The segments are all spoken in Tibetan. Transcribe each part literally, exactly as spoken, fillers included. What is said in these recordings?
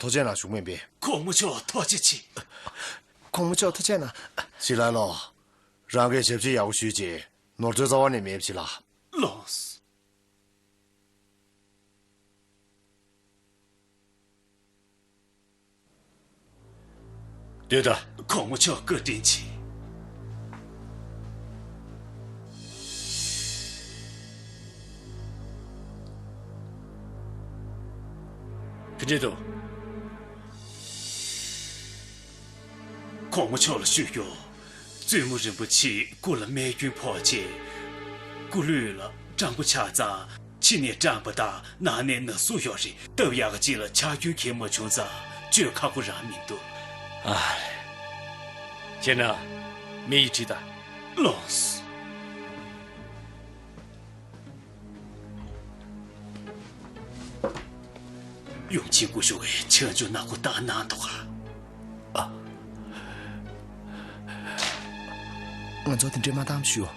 ཐུགས་རྗེ་གནང་ཞུ་མིན་པས། གོང་མ་མཆོག་ཐུགས་རྗེ་ཆེ། གོང་མ་མཆོག་ཐུགས་རྗེ་གནང་། ཞི་ལ་ལོ། རང་གིས་ཞབས་ཕྱི་ཡག་པོ་ཞུས་རྗེས་ནོར་འཛོལ་རྩ་བ་ནས་མེད་པ་བྱེད་ལ། ལོངས། སྡོད་ད། གོང་མ་མཆོག་བཀའ་དྲིན་ཆེ། ཕི་འདྲེ་དུ། གོང་མ་མཆོག་ལ་ཞུ་རྒྱུ། བཙུན་མོ་རིན་པོ་ཆེའི་སྐུ་ལ་རྨས་སྐྱོན་ཕོག་རྗེས། སྐུ་ལུས་ལ་སྐྲངས་པོ་ཆགས་ཙང་། ཕྱི་ནས་སྐྲངས་པ་དང་ནང་ནས་ན་ཟུག་ཡོད་རེད། སྟབས་ཡག་ག་ཅིག་ལ་ཆག་སྐྱོན་གང་མ་བྱུང་ཙང་བཅོས་ཁག་པོ་རང་མི་འདུག་ཨ་ལེ། བྱས་ན་མི་ཡིས་ཁྲིད་ད། ལོངས། ཡུམ་ཆེན་སྐུ་ཞབས་ཀྱིས་ཆང་ཆུང་ནག་པོ་བཏང་གནང་འདུག་ག་ཨ། ང་ཚོ་དེ་འདྲའི་མ་བཏང་ཞུ།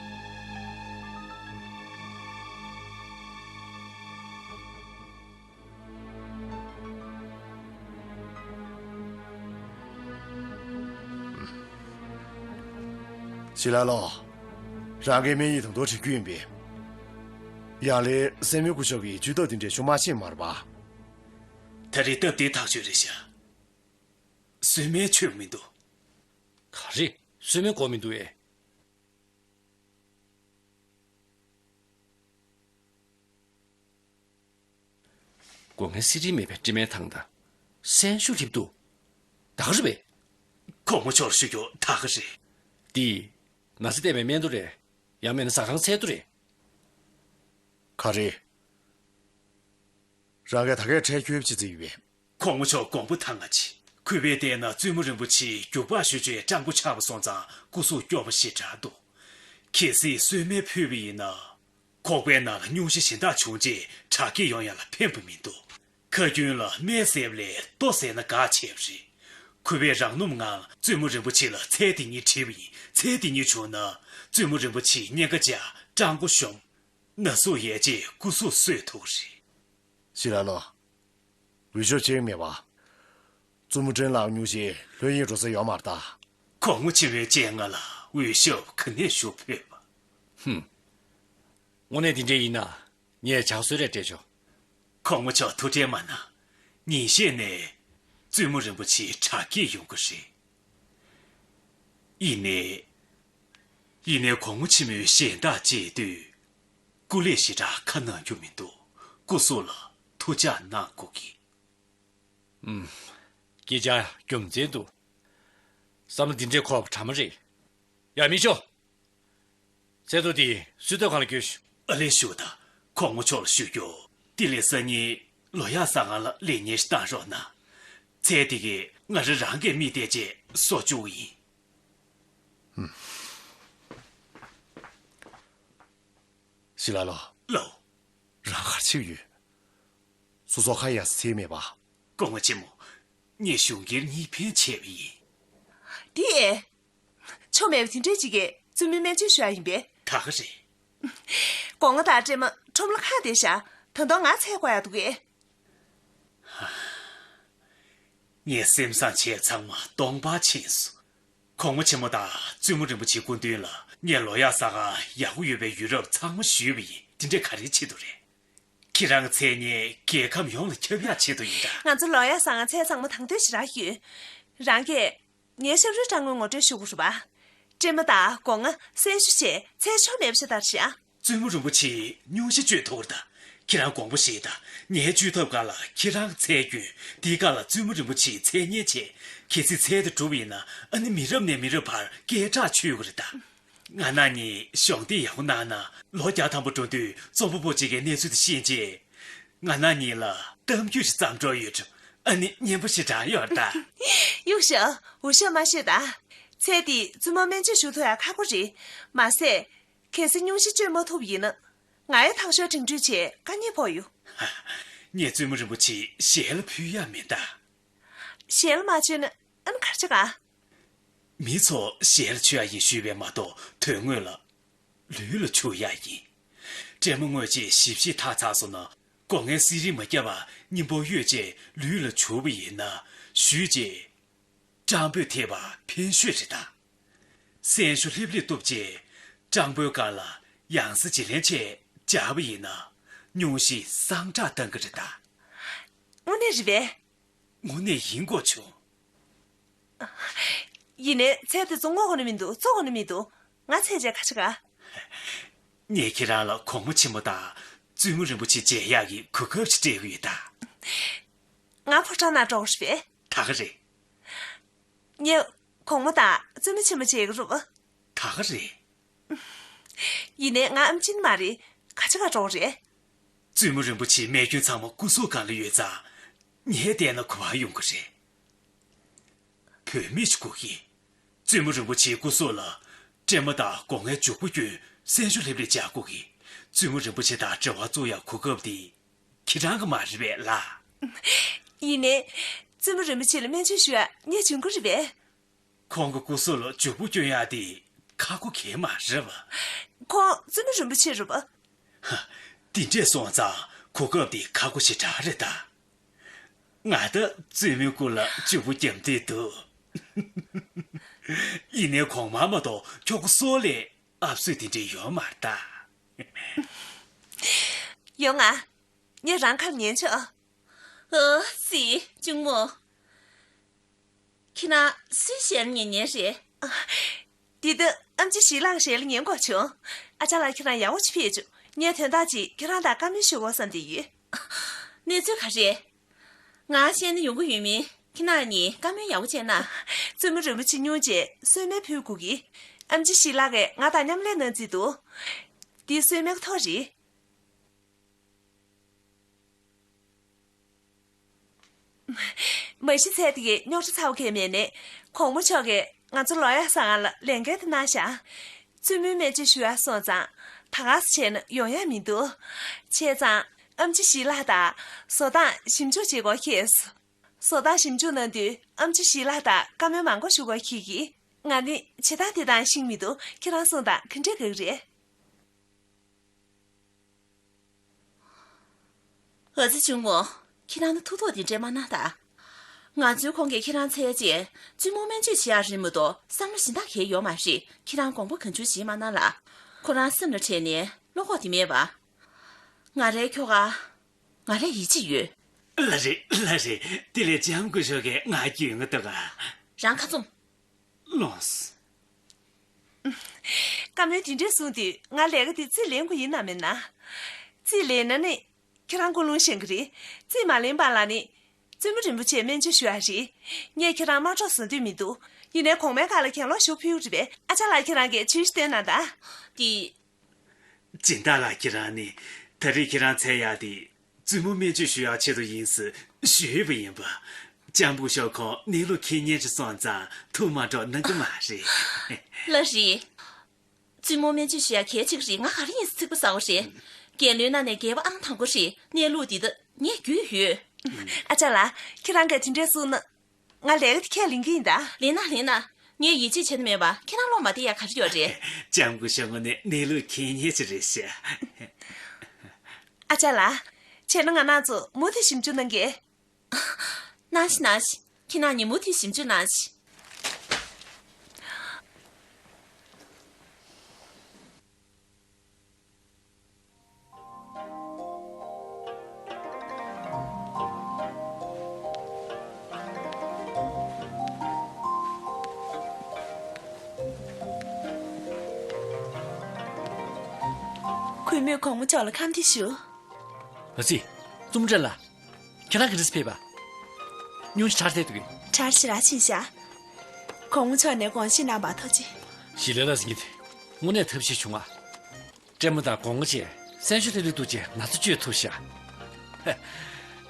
ཞི་ལ་ལོ། རང་གིས་སྨན་ཡིག་དང་དོ་བྲིས་རྒྱུ་ཡིན་པས། ཡང་ལས་སྲས་མོ་སྐུ་ཞབས་ཀྱིས་བཅོས་ཐབས་དེ་འདྲའི་ཞུ་མ་ཤེས་མ་རེད་པ། ད་རེས་སྟབས་བདེ་ཐག་ཆོད་རེད་ཤག་གསོལ་སྨན་མཆོད་མི་འདུག་ག་རེ། གསོལ་སྨན་དགོས་མི་འདུག་ཨེ། སྒོ་ངའི་སི་རི་མེད་པའི་དྲི་མའི་ཐང་ད། སེན་ཤུ་ལིབ་འདུག་ད་ག་རེ་རེད་པས། གོང་མ་མཆོག་ལ་ཞུ་རྒྱུ་ད་ག་རེད། འདི། ན་ཚ་བསྟེན་པའི་སྨན་དུ་རེད། ཡང་མིན་ན་ཟ་ཁང་ཚལ་དུ་རེད། ག་རེ། རང་གིས་ད་གས་ཁྲལ་ཁྱོན་ཅི་ཙི་ཡོད་པས། གོང་མ་མཆོག་དགོངས་པ་དྭངས་པ་བྱེད། གུས་པས་བལྟས་ན་བཙུན་མོ་རིན་པོ་ཆེ་རྒྱུག་པ་ཞུ་ཆོས་སྤྲང་པོ་ཆགས་པ་སོང་ཙང་སྐུ་གཟུགས་སྐྱོ་པོ་ཞེ་དྲག་འདུག་གལ་སྲིད་གསོལ་སྨན་ཕུལ་བ་ཡིན་ན། ཁོག་པའི་ནང་ལ་སྙུང་གཞི་གཞན་དག་བྱུང་རྗེས་དྲག་སྐྱེད་ཡོང་ཡ་ལ་ཕན་པ་མི་འདུག་ཁ་རྒྱུན་ལ་སྨན་བཟས་པ་ལས་ལྟོ་བཟས་ན་དགའ་ཆེ་བ་རེད། གུས་པས་རང་སྣུམ་ངང་བཙུན་མོ་རིན་པོ་ཆེ་ལ་ཚལ་དེ་ཉིད་དྲིས་པ་ཡིན། ཚལ་དེ་ཉིད་བྱུང་ན་བཙུན་མོ་རིན་པོ་ཆེ་གཉན་ཁ་བཅག་སྤྲང་པོ་ཤོམ། ན་ཟུག་ཡལ་རྗེས་སྐུ་གཟུགས་གསོས་ཐུབ་རེད། ཞི་ལ་ལོ། འོས་ཤོག་གཅིག་མེད་པ། བཙུན་མོ་ཀྲེན་ལགས་སྙུང་གཞི་ལྷོད་གཡེང་འགྲོ་ས་ཡོད་མ་རེད་ད། གོང་མ་ཆེན་མོའི་སྤྱན་སྔ་ལ་འོས་ཤོག་ག་ནས་ཞུ་ཕོད་པ། ཧུམ། དངོས་གནས་དེ་འདྲ་ཡིན་ན་ངས་ཇག་གསོལ་རས་སྤྲད་ཆོག་གོང་མ་མཆོག་ཐུགས་ཁྲལ་མ་གནང་། ཉིན་ཤས་ནས་བཙུན་མོ་རིན་པོ་ཆེ་དྲག་སྐྱེད་ཡོང་གི་རེད། ཡིན་ནའི། ཡིན་ནའི་གོང་མ་ཆེན་མོའི་གཞན་དག་བཅད་དུས། སྐུ་ལས་ཞེ་དྲག་ཁ་གནང་རྒྱུ་མི་འདུག་སྐུ་གཟུགས་ལ་ཐུགས་ཅག་གནང་དགོས་ཀྱི། ཨུམ། སྐད་ཆ་རྒྱུ་མཚན་འདུག་བསམ་བློ་འདི་འདྲས་འཁོར་བ་དྲ་མ་རེད། ཡ་མི་ཤོག་ཚལ་ཐོ་འདི་སུས་ཐོབ་གང་ལ་སྐྱོན་ཞུ། ཨ་ལས་ཞུ་ད། གོང་མ་མཆོག་ལ་ཞུ་རྒྱུ། དེ་ལས་སང་ཉིན་ལོ་གཡག་ཟ་ཁང་ལ་ལས་གཉེར་ཞིག་བཏང་རོགས་གནང་། ཚལ་དེ་གས་ང་རང་རང་གིས་རྨིས་བསྡད་རྗེས་གསོ་བཅུག་གི་ཡིན། ཞི་ལ་ལོ། ལོ། རང་ག་རེ་བྱེད་ཀྱི་ཡོད། སོ་སོ་ཁ་ཡ་སེ་མེད་པ། སྐུ་ངོ་ཆེན་མོ། ངས་གཞུང་སྒེར་གཉིས་ཕན་བྱས་པ་ཡིན། དེ། ཆོ་མེད་པ་དེ་འདྲས་ཅིག་གིས་བཙུན་མོའི་སྨན་བཅོས་ཞུ་ཡ་ཡིན་པས། ད་ག་རེད། སྒོ་ང་དང་སྤྲེལ་མ་ཁྲོམ་ལ་ཁ་བསྡད་ཤག་ད་དུང་ང་འཚོལ་དགོས་ཡ་འདུག་གས། ངའི་སེམས་བཟང་བྱས་ཚང་མ་གདོང་པ་ཕྱིན་སོང་། གོང་མ་ཆེན་མོ་དང་བཙུན་མོ་རིན་པོ་ཆེའི་སྐུ་མདུན་ལ་ངས་ལོ་གཡག་ཟ་ཁང་ཡག་པོ་ཡོད་པའི་ཡུལ་རབས་ཚང་མ་ཞུས་པ་ཡིན། དེ་འདྲས་ག་རེའི་ཆེད་དུ་རེད། ཁྱེད་རང་མཚན་སྙན་རྒྱལ་ཁམས་ཡོངས་ལ་ཁྱབ་ཡག་ཆེད་དུ་ཡིན་ད། ང་ཚོ་ལོ་གཡག་ཟ་ཁང་ཚལ་ཚང་མ་དང་དོད་ཞེ་དྲག་ཡོད། རང་གིས་ངའི་ཞབས་བྲོའི་སྤྲང་པོའི་ངོ་སྤྲོད་ཞུ་དགོས་རེད་པ། སྤྲེལ་མ་དང་སྒོ་ང་སེན་ཞུ་བྱས་ཚལ་ཆོ་མེད་པ་ཞིག་ལྟར་བཞག་བཙུན་མོ་རིན་པོ་ཆེས་སྙུང་གཞི་བཅོས་ཐུབ་ད། ཁྱེད་རང་དགོངས་པ་བཞེས་ད། ངའི་བཅོས་ཐབས་སྒང་ལ་ཁྱེད་རང་ཚལ་སྐྱོན། དེའི་སྒང་ལ་བཙུན་མོ་རིན་པོ་ཆེའི་མཚན་སྙན་བྱས། གལ་སྲིད་ཚལ་དེ་འགྲུབ་པ་ཡིན་ན་ཨ་ནི་མི་རབས་ནས་མི་རབས་བར་སྐད་གྲགས་ཆོད་ཀྱི་རེད་ད། ང་རང་གཉིས་གཞོགས་འདེགས་ཡག་པོ་གནང་ན་ལོ་བརྒྱ་ཐམ་པ་འགྲོ་དུས་རྩོམ་པ་པོ་གཅིག་གིས་གནས་ཚུལ་དེ་ཤེས་རྗེས། ང་རང་གཉིས་ལ་གཏམ་རྒྱུད་ཞིག་བརྩམས་འགྲོ་ཡོད་འགྲོ། ཨ་ནི་སྙན་པོ་ཞེ་དྲག་ཡོད་ད། གཡུག་ཞོག་འུ་ཤོག་མ་ཤོད་ད། ཚལ་འདི་བཙུན་མོ་སྨན་བཅོས་ཞུ་ཐུབ་ཡ་ཁག་པོ་རེད། མ་ཟད། གལ་སྲིད་སྙུང་གཞི་བཅོས་མ་ཐུབ་ཡིན་ན། ང་ཡང་ཐག་ཤོར་དྲིན་དྲུད་བྱས་དཀའ་ངལ་ཕོག་ཡོང་། ངས་བཙུན་མོ་རིན་པོ་ཆེ་ཞལ་ལ་ཕུལ་ཡ་མིན་ད། ཞལ་ལ་མ་མཆོད་ན་ཨ་ནི་ག་རེ་བྱེད་ག་མི་ཚོ་ཞལ་ལ་མཆོད་ཡ་ཡིན་ཞུས་པས་མ་གཏོགས་དོན་དངོས་ལ། ལུས་ལ་མཆོད་ཡ་ཡིན། སྤྲེལ་མོ་དངོས་གཅིག་ཞིབ་ཞིབ་ཐག་ཚགས་སོང་ན། སྒོ་ངའི་གསེར་རིལ་མ་བརྒྱབ་པར་སྙིང་པོ་གཡོས་བྱས་ལུས་ལ་བྱུག་པ་ཡིན་ན་ཞུས་རྗེས། སྤྲང་པོས་ཐེབས་པ་ཕན་ཤོས་རེད་ད། སེན་ཤུ་ལྷེབ་ལྷེབ་གཏུབས་རྗེས། སྤྲང་པོའི་སྒང་ལ་ཡང་སྲིད་བརྗེ་ལེན་ཆེད་སྦྱར་བ་ཡིན་ན་སྙུང་གཞི་སངས་དྲག་བཏང་གི་རེད་ད། དངོས་གནས་རེད་པས། དངོས་གནས་ཡིན་དགོས་བྱུང་། ཡིན་ནའི་ཚལ་དེ་ཚོ་རྔོ་དགོས་ནི་མི་འདུག་བཙོ་དགོས་ནི་མི་འདུག་ང་ཚལ་བཅད་ག་ཆེ་ག་ངས་ཁྱེད་རང་ལ་གོང་མ་ཆེན་མོ་དང་བཙུན་མོ་རིན་པོ་ཆེ་མཇལ་ཡག་གི་གོ་སྐབས་ཤིག་སྤྲད་གི་ཡོད་ད། ང་ཕོ་བྲང་ནང་འགྲོ་དགོས་རེད་པས། ད་ག་རེད། ངས་གོང་མ་དང་བཙུན་མོ་ཆེན་མོ་མཇལ་གི་རེད་པ། ད་ག་རེད། ཡིན་ནའི་ང་ཨམ་ཆི་ནི་མ་རེད། ག་ཆེ་ག་འགྲོ་དགོས་རེད། བཙུན་མོ་རིན་པོ་ཆེའི་རྨས་སྐྱོན་ཚང་མ་སྐུ་སྲོག་སྒང་ལ་ཡོད་ཙང་། ངས་བལྟས་ན་གོ་བ་ཡོང་གི་རེད། བུད་མེད་ཅིག་དགོས་ཀྱི། བཙུན་མོ་རིན་པོ་ཆེའི་སྐུ་སྲོག་ལ་སྲན་མ་དང་སྒོ་ངའི་བྱུག་པ་བསྐྱོན། སེན་ཤུ་ལྷེབ་ལྷེབ་སྦྱར་དགོས་ཀྱི། བཙུན་མོ་རིན་པོ་ཆེ་དང་འབྲེལ་བ་བཙུགས་ཡག་གོ་སྐབས་དེ་ཁྱེད་རང་གི་མ་རེད་པས་ལགས། ཡིན་ནའི། བཙུན་མོ་རིན་པོ་ཆེ་ལ་སྨན་བཅོས་ཞུ་ཡག་ངས་བྱུང་གི་རེད་པས། ཁོང་གི་སྐུ་སྲོག་ལ་བྱུག་པ་བསྐྱོན་ཡག་དེ་ཁག་པོ་གང་མ་རེད་པ། ཁོང་བཙུན་མོ་རིན་པོ་ཆེ་རེད་པ། ཧ། དེ་འདྲས་སོང་ཙང་གོ་སྐབས་དེ་ཁག་པོ་ཞེ་དྲག་རེད་ད། ང་ད་བཙུན་མོའི་སྐུ་ལ་བྱུག་པ་བརྒྱབ་འདོད་འདུག་ཡིན་ནའི་གོང་མ་མ་གཏོགས་ཁྱོ་ག་སྲོག་ལ་ཨབ་སོ་དེ་འདྲས་ཡོད་མ་རེད་ད། ཡོང་ང་། ངས་རང་ཁ་ལ་ཉན་ཆོག་ཨ་ཙི། གཅུང་མོ། ཁྱེད་རང་སུའི་ཞལ་ལ་ཉན་ཉན་རེད། འདི་ད་ཨམ་ཆི་ཞི་ལགས་ཞལ་ལ་ཉན་དགོས་བྱུང་། ཨ་ཅག་ལགས་ཁྱེད་རང་ཡག་པོ་ཅིག་ཕེབས་བྱུང་། ངས་དོན་དག་ཅིག་ཁྱེད་རང་དང་བཀའ་མོལ་ཞུ་དགོས་བསམ་བསྡད་ཡོད། གནས་ཚུལ་ག་རེ། ང་བཤད་ན་ཡོང་གི་ཡོད་མིན། ཁྱེད་རང་གཉིས་བཀའ་མོལ་ཡག་པོ་བྱས་ན། བཙུན་མོ་རིན་པོ་ཆེ་སྙུང་རྗེས་གསོལ་སྨན་ཕུལ་དགོས་ཀྱི། ཨམ་ཆི་ཞི་ལགས་ཀྱིས་ང་དང་མཉམ་ལས་གནང་རྩིས་འདུག་འདི་གསོལ་སྨན་གྱི་ཐོ་རེད། མ་གཞི་ཚལ་དེ་གའི་རྙོག་དྲ་ཚ་བོ་གང་མེད་ནས། གོང་མ་མཆོག་གིས་ང་ཚོ་ལོག་ཡག་སྔ་ལ་ལས་འགན་དེ་གནང་བཞག་བཙུན་མོའི་སྨན་བཅོས་ཞུ་ཡག་སོང་ཙང་ད་ག་སེ་བྱས་ན་ཡོང་ཡག་མི་འདུག་བྱས་ཙང་ཨམ་ཆི་ཞི་ལགས་དང་བཟོ་སྟངས་ཞིབ་འཇུག་བྱེད་དགོས་ཁེལ་སོང་། བཟོ་སྟངས་ཞིབ་འཇུག་གནང་དུས་ཨམ་ཆི་ཞི་ལགས་དང་བཀའ་མོལ་མང་པོ་ཞུ་དགོས་ཁེལ་གི། ང་ནི་བྱེད་སྟངས་དེ་དང་ཤེས་མི་འདུག་ཁྱེད་རང་གསུངས་དང་ག་འདྲས་དགའ་གི་རེད། ཨ་ཙི་གཅུང་མོ། ཁྱེད་རང་ནི་ཐུགས་དོགས་དེ་འདྲས་མ་གནང་དང་། ང་ཚོའི་ཁོང་གིས་ཁྱེད་རང་འཚོལ་རྗེས་བཙུན་མོ་སྨན་བཅོས་བྱེད་ཡག་རེད་མ་གཏོགས་བསམ་བློ་གཞན་དག་གང་ཡང་ཡོད་མ་རེད། ཁྱེད་རང་དགོངས་པ་གང་བྱུང་བཞེས་མ་གནང་ལ། ཁོ་རང་སེམས་ལ་དྲན་ནས་བློ་ཁོག་དེ་མེད་པ། ང་རའི་ཁྱོ་ག་ང་ལ་ཡིད་ཆེས་ཡོད། ལགས་རེད། ལགས་རེད། དེ་ལས་ལྕམ་སྐུ་ཞབས་ཀྱིས་ང་སྐྱོན་གྱི་འདུག་ག་རང་ཁ་བཙུམ། ལོངས། བཀའ་མོལ་དེ་འདྲས་གསུངས་དུས་ང་ལས་ཀ་དེ་རྩིས་ལེན་དགོས་ཡིན་ནམ་མིན་ན། རྩིས་ལེན་ན་ནི་ཁྱེད་རང་ཀུན་སློང་བཞེངས་གི་རེད། རྩིས་མ་ལེན་པ་ལ་ནི། བཙུན་མོ་རིན་པོ་ཆེ་སྨན་བཅོས་ཞུ་ཡག་རེད། ངས་ཁྱེད་རང་དམག་གྲོགས་བཟོ་འདོད་མི་འདུག་ཡིན་ནའི་གོང་མའི་ཁ་ལ་གྱེན་ལོག་ཞུ་ཕུལ་གི་རེད་པས། ཨ་ཅག་ལགས་ཁྱེད་རང་གིས་བྱས་རྗེས་བསྟན་གནང་དང་། འདི། སྦྱིན་བདག་ལགས། ཁྱེད་རང་ནི་ད་རེས་ཁྱེད་རང་འཚོལ་ཡག་དེ་བཙུན་མོ་སྨན་བཅོས་ཞུ་ཡག་ཆེད་དུ་ཡིན་ཟེར་ཞུས་པ་ཡིན་པ། ལྕམ་སྐུ་ཞབས་ཁོང་གནས་ལུགས་མཁྱེན་མཁན་ཅིག་སོང་ཙང་ཐུགས་མ་འཕྲོག་གནང་གི་མ་རེད། ལགས་རེད། བཙུན་མོ་སྨན་བཅོས་ཞུ་ཡག་གལ་ཆེ་གི་རེད། ང་ག་རེ་ཡིན་ཟེར་ཚིག་པ་ཟ་བ་རེད། རྒྱལ་བློན་ནང་ནས་རྒྱལ་བ་ཨང་དང་པོ་རེད། གནས་ལུགས་འདི་ད་ངས་རྒྱུས་ཡོད། ཨ་ཅག་ལགས། ཁྱེད་རང་གིས་དེ་འདྲས་གསུངས་ན། ང་ལས་ཀ་དེ་ཁས་ལེན་གྱི་ཡིན་ད། ལེན་ན་ལེན་ན། ངས་ཡིད་ཆེས་བྱས་ན་མེད་པ་ཁྱེད་རང་བློ་མ་བདེ་ཡག་ག་རེ་ཡོད་རེད། ལྕམ་སྐུ་ཞབས་ངོ་ནས་གནས་ལུགས་མཁྱེན་མཁན་ཅིག་རེད་ཤག་ཨ་ཅག་ལགས། བྱས་ན་ང་རང་ཚོ་མུ་མཐུད་ཞིབ་འཇུག་གནང་གི། གནང་ཞིག་གནང་ཞིག་ཁྱེད་རང་གཉིས་མུ་མཐུད་ཞིབ་འཇུག་གནང་ཞིག་གུས་མོས་གོང་མ་མཆོག་ལ་ཁམས་བདེ་ཞུ། ཨ་ཙི། བཙུན་མོ་བཀྲ་ལ། ཁྱེད་རང་ག་འདྲས་ཕེབས་པ། སྙུང་གཞི་དྲག་བསྡད་འདུག་གས། དྲག་ཞེ་དྲག་ཕྱིན་ཤག་གོང་མ་མཆོག་ནས་དགོངས་བཞེས་གནང་བར་ཐུགས་རྗེ་ཆེ། ཞི་ལི་ལགས་ཟེར་མཁན་དེ་དངོས་གནས་ཐབས་ཤེས་བྱུང་ང་། སྲན་མ་དང་སྒོ་ང་བཅས་སེན་ཤུ་ལྷེབ་ལྷེབ་གཏུབས་བྱས་ང་ཚོ་བཅོས་ཐུབ་ཤག་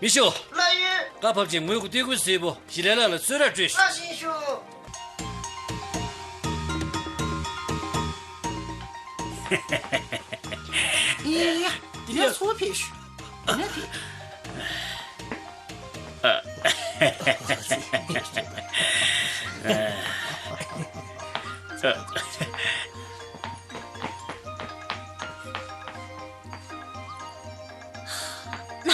མི་ཤོག་ལགས་ཡོད། བཀའ་ཕབ་ཅིང་ངོས་ཀྱི་སྟོད་གོས་སེར་པོ་ཞི་ལི་ལགས་ལ་གསོལ་རས་སྤྲོད་ཤོག་ལགས་ཞུ། ཡ་ཡ་ཡ། འདི་ནས་ཚུར་ཕེབས་ཤོག་འདི་ནས་ཕེབས། ན་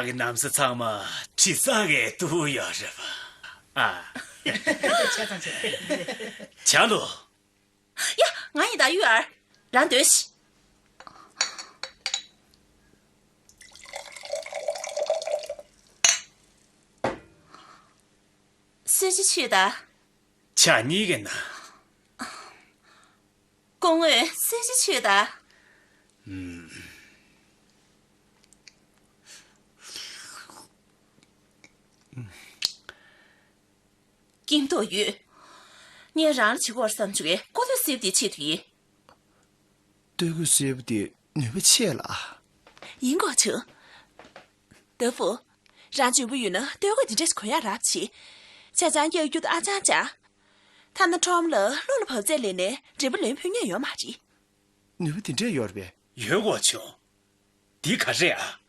ཁྲག་གི་ན་བཟའ་ཚང་མ་དྲི་བཟང་གིས་གཏུབ་ཡོད་རེད་པ། ཨ། བྱ་ལོ། ཡ། ང་ཡིན་ད། ཡུ་ཨར། རང་སྡོད་ཤིག། གསོལ་ཇ་མཆོད་ད། ཇ་གཉིས་ཀྱི་ན། སྐུ་ངོ་གསོལ་ཇ་མཆོད་ད། ཨུམ། སྐྱིད་མདོག་ཡོད། ངས་རང་ལ་བྱེད་དགོས་བསམ་བྱུང་བའི་ཀོ་ཐོད་སེར་པོ་དེའི་ཆེད་དུ་ཡིན། སྟོད་གོས་སེར་པོ་དེ་ནུས་པ་ཆེ་ལ། ཡིན་དགོས་བྱུང་། ཏ་ཧྥུ། རང་འཇོན་པོ་ཡོད་ན་སྟོད་གོས་དེ་འདྲ་ཞིག་གོན་ཡག་རབ་བྱེད། ཆ་ཚང་གཡག་རྒྱུག་ཏུ་ཨ་ཅང་ཅང་། ཐ་ན་ཁྲོམ་ལ་གློ་ལ་བབས་ཚད་ལེན་ནས་འབྲས་བུ་ལེན་ཕོད་མཁན་ཡོད་མ་རེད། ནུས་པ་དེ་འདྲས་ཡོད་རེད་པས། ཡོད་དགོས་བྱུང་། འདི་ག་རེད་ཨ།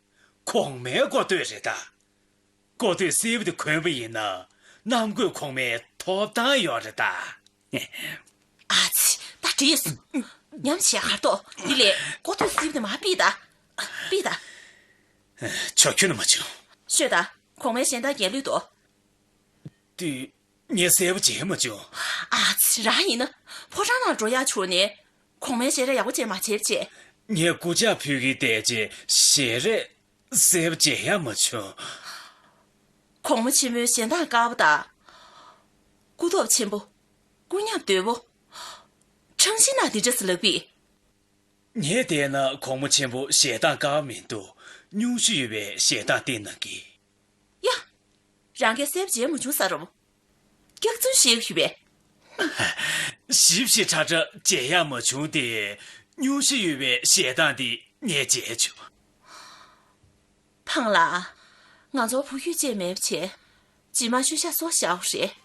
གོང་མའི་ཀོ་ཐོད་རེད་ད། ཀོ་ཐོད་སེར་པོ་དེ་གོན་པ་ཡིན་ན་གནམ་བསྐོས་གོང་མའི་ཐོབ་ཐང་ཡོད་རེད་ད། ཨ་ཙི། ད་འགྲིག་སོང་། ཉམས་བཞེས་ཁ་ཐོག་འདི་ལས་ཀོ་ཐོད་སེར་པོ་དེ་མར་ཕུད་ད། ཕུད་ད། ཆོག་ཁྱོད་ནི་མ་བྱུང་། ཤོད་ད། གོང་མའི་ཞལ་ཐང་རྒྱག་ལུགས་དོ། དེ། ངས་གསལ་པོ་བརྗེད་མ་བྱུང་། ཨ་ཙི། རང་ཡིན་ན་ཕོ་བྲང་ནང་འགྲོ་ཡག་བྱུང་ནས། གོང་མའི་ཞལ་རས་ཡག་པོ་བྱས་མ་བྱས་བྱས། ངས་སྐུ་ཕྱག་ཕུལ་གི་བསྡད་རྗེས་ཞལ་རས་གསལ་པོ་བརྗེད་ཡག་མ་བྱུང་། གོང་མ་ཆེན་མོའི་ཞལ་ཐང་དཀར་པོ་དང་། སྐུ་སྟོབས་ཆེན་པོ། སྐུ་ཉམས་དོད་པོ། ཁྲང་ཤིང་ནག་འདི་འདྲ་ཟེར་ལབ་པས། ངས་བལྟས་ན་གོང་མ་ཆེན་པོ་ཞལ་ཐང་དཀར་པོ་མི་འདུག་སྙུང་གཞི་ཡོད་པའི་ཞལ་ཐང་བསྟན་གནང་གི། ཡ། རང་གིས་གསལ་པོ་བརྗེད་མ་བྱུང་ས་རུ། སྐྱག་རྫུན་བཤད་ཀྱི་ཡོད་པས། ཞིབ་ཞིབ་ཕྲ་ཕྲ་བརྗེད་ཡག་མ་བྱུང་སྟེ། སྙུང་གཞི་ཡོད་པའི་ཞལ་ཐང་འདི་ངས་བརྗེད་བྱུང་། ཕངས་ལ། ང་ཚོར་བུ་ཡོད་ཅེས་མེད་པ་བྱས། རྗེས་མ་ཤུལ་བཞག་སོ་བཞག་རེད།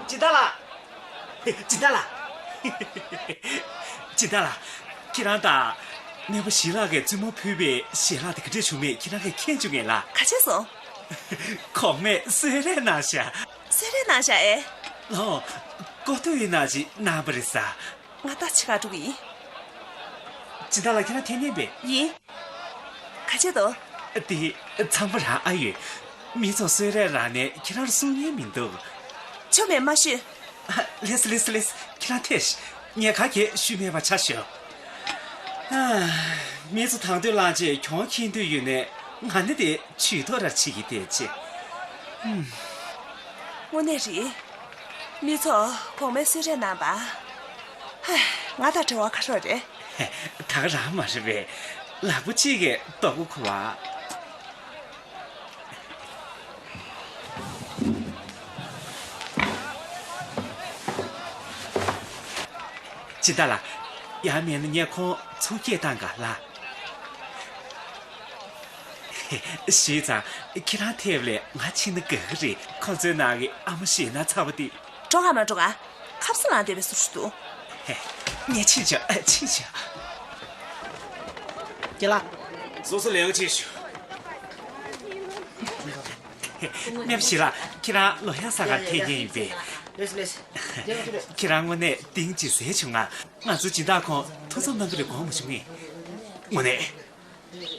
སྦྱིན་བདག་ལགས། སྦྱིན་བདག་ལགས། སྦྱིན་བདག་ལགས། ཁྱེད་རང་དང་། སྨན་པ་ཞི་ལགས་ཀྱིས་བཙུན་མོར་ཕུལ་བའི་ཞལ་ལག་དེ་ག་འདྲས་བྱུང་མེད་ཁྱེད་རང་གིས་མཁྱེན་བྱུང་ངས་ལགས། ག་བྱས་སོང་། གོང་མས་གསོལ་རས་གནང་ཤག་གསོལ་རས་གནང་ཤག་ཨེ། ལགས། ཀོ་ཐོད་ཡིན་ན་ཅིག་གནང་བ་རེད་ས། ང་ད་ཕྱི་ཁར་འགྲོ་གི་ཡིན། སྦྱིན་བདག་ལགས། ཁྱེད་རང་ཐད་སྙད་པས། ཡིན། ག་བྱེད་དོ། དེ་ཚང་མ་རང་ཨ་ཡོད། མི་ཚོ་གསོལ་རས་རག་ནས་ཁྱེད་རང་ལ་གསུང་མཁན་མི་འདུག་ཆོ་མེད་མ་ཤོད། ལེས་ལེས་ལེས། ཁྱེད་རང་ཐད་ཤིག་ངས་ག་གེ་ཞུས་མེད་པ་ཆ་བཞག་མི་ཚོ་དང་དོད་བླངས་རྗེས་གྱོང་ཁེངས་འདོད་ཡོད་ནས་ང་ནི་དེ་ཇུས་གཏོགས་ར་བྱེད་ཀྱི་བསྡད་ཅེ། དངོས་གནས་རེད། མི་ཚོ་གོང་མའི་གསོལ་རས་གནང་པ། ཧེ། ང་དང་འབྲེལ་བ་ཁ་རོག་རེད། ད་ག་རང་མ་རེད་པས། ལག་པ་གཅིག་གིས་རྡོག་པོ་ཁུར་བ། སྦྱིན་བདག་ལགས། ཡང་མིན་ན་ངས་ཁོང་ཚུར་སྐད་བཏང་ག་ལགས། ཞུས་ཙང་ཁྱེད་རང་ཐད་པ་ལས་ང་ཕྱིན་ན་དགའ་གི་རེད། ཁོང་ཚོའི་ནང་གི་ཨ་མ་ཞེད་སྣང་ཚ་བོ་དེ། འགྲོ་ག་མ་འགྲོ་ག་ཁབ་ས་ལངས་བསྡད་པའི་བཟོ་འདྲ་འདུག་ངས་ཕྱིན་བྱ། ཕྱིན་བྱ། རྒན་ལགས། སོ་སོ་ལས་ཀ་བྱེད་ཤོག་སྨན་པ་ཞིག་ལ་ཁྱེད་རང་ལོ་ཡག་ས་གར་ཐད་མཁན་ཡིན་པས། ཁྱེད་རང་དངོས་གནས་གཏིང་ཇི་སེ་བྱུང་ང་། ང་ཚོའི་སྦྱིན་བདག་ཁོང་ཐུགས་བསམ་གནང་གི་རེད་དགོངས་མ་བྱུང་ངས། དངོས་གནས།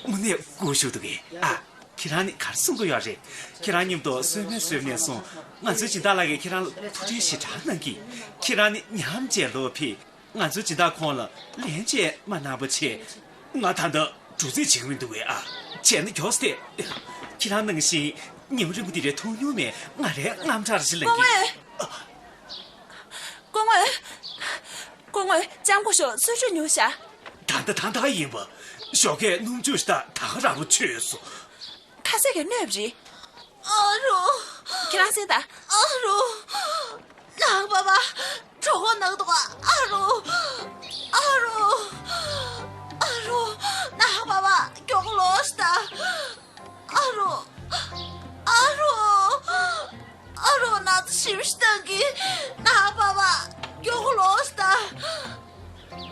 དངོས་གནས་སྐུ་ཞུ་འདུག་གས་ཨ། ཁྱེད་རང་ནི་ག་རེ་གསུང་གི་ཡོད་རེད། ཁྱེད་རང་མཉམ་དུ་གསོལ་སྨན་གསོལ་ནས་བཟུང་ང་ཚོའི་སྦྱིན་བདག་ལགས་ཀྱིས་ཁྱེད་རང་ལ་ཐུགས་ཁྲལ་ཞེ་དྲག་གནང་གི། ཁྱེད་རང་ནི་ཉམས་བཅས་ལོ་ཕེ། ང་ཚོའི་སྦྱིན་བདག་ཁོང་ལ་ལན་ཅེས་མ་གནང་པ་བྱས། ང་ད་ལྟ་འགྲོ་རྩིས་བྱེད་ཀྱི་མི་འདུག་གས་ཨ། བྱས་ན་མགྱོགས་སེ་ཐད། ཁྱེད་རང་ནང་བཞིན་ཉིན་རིང་པོ་འདི་རེད་ཐུག་མྱོང་མེད། ང་རའི་རྔམ་དྲག་རེ་ཞིག་ལངས་གི། སྐུ་ངོ། སྐུ་ངོ། སྐུ་ངོ་ལྕམ་སྐུ་ཞབས་གསོལ་མཆོད་ཉོ་བཞག་ད་ལྟ་ད་ལྟ་ཡིན་པ། ཞོགས་ཀས་སྣུམ་ཆུ་ཞིག་དང་ད་ག་རང་པོ་མཆོད་སོང་། ཁ་ཟས་ཀྱི་གནོད་པ་རེད། ཨ་རོ། ཁྱེད་རང་གསན་དང་། ཨ་རོ། ནང་པ་པ། གྲོད་ཁོག་ན་གི་འདུག་ག་ཨ་རོ། ཨ་རོ། ཨ་རོ། ནང་པ་པ། མགྱོགས་ལོག་ཤོག་དང་། ཨ་རོ། ཨ་རོ། ཨ་རོ། ན་ཚ་ཞེ་པོ་ཞིག་བཏང་གི། ནང་པ་པ། མགྱོགས་ལོག་ཤོག་དང་།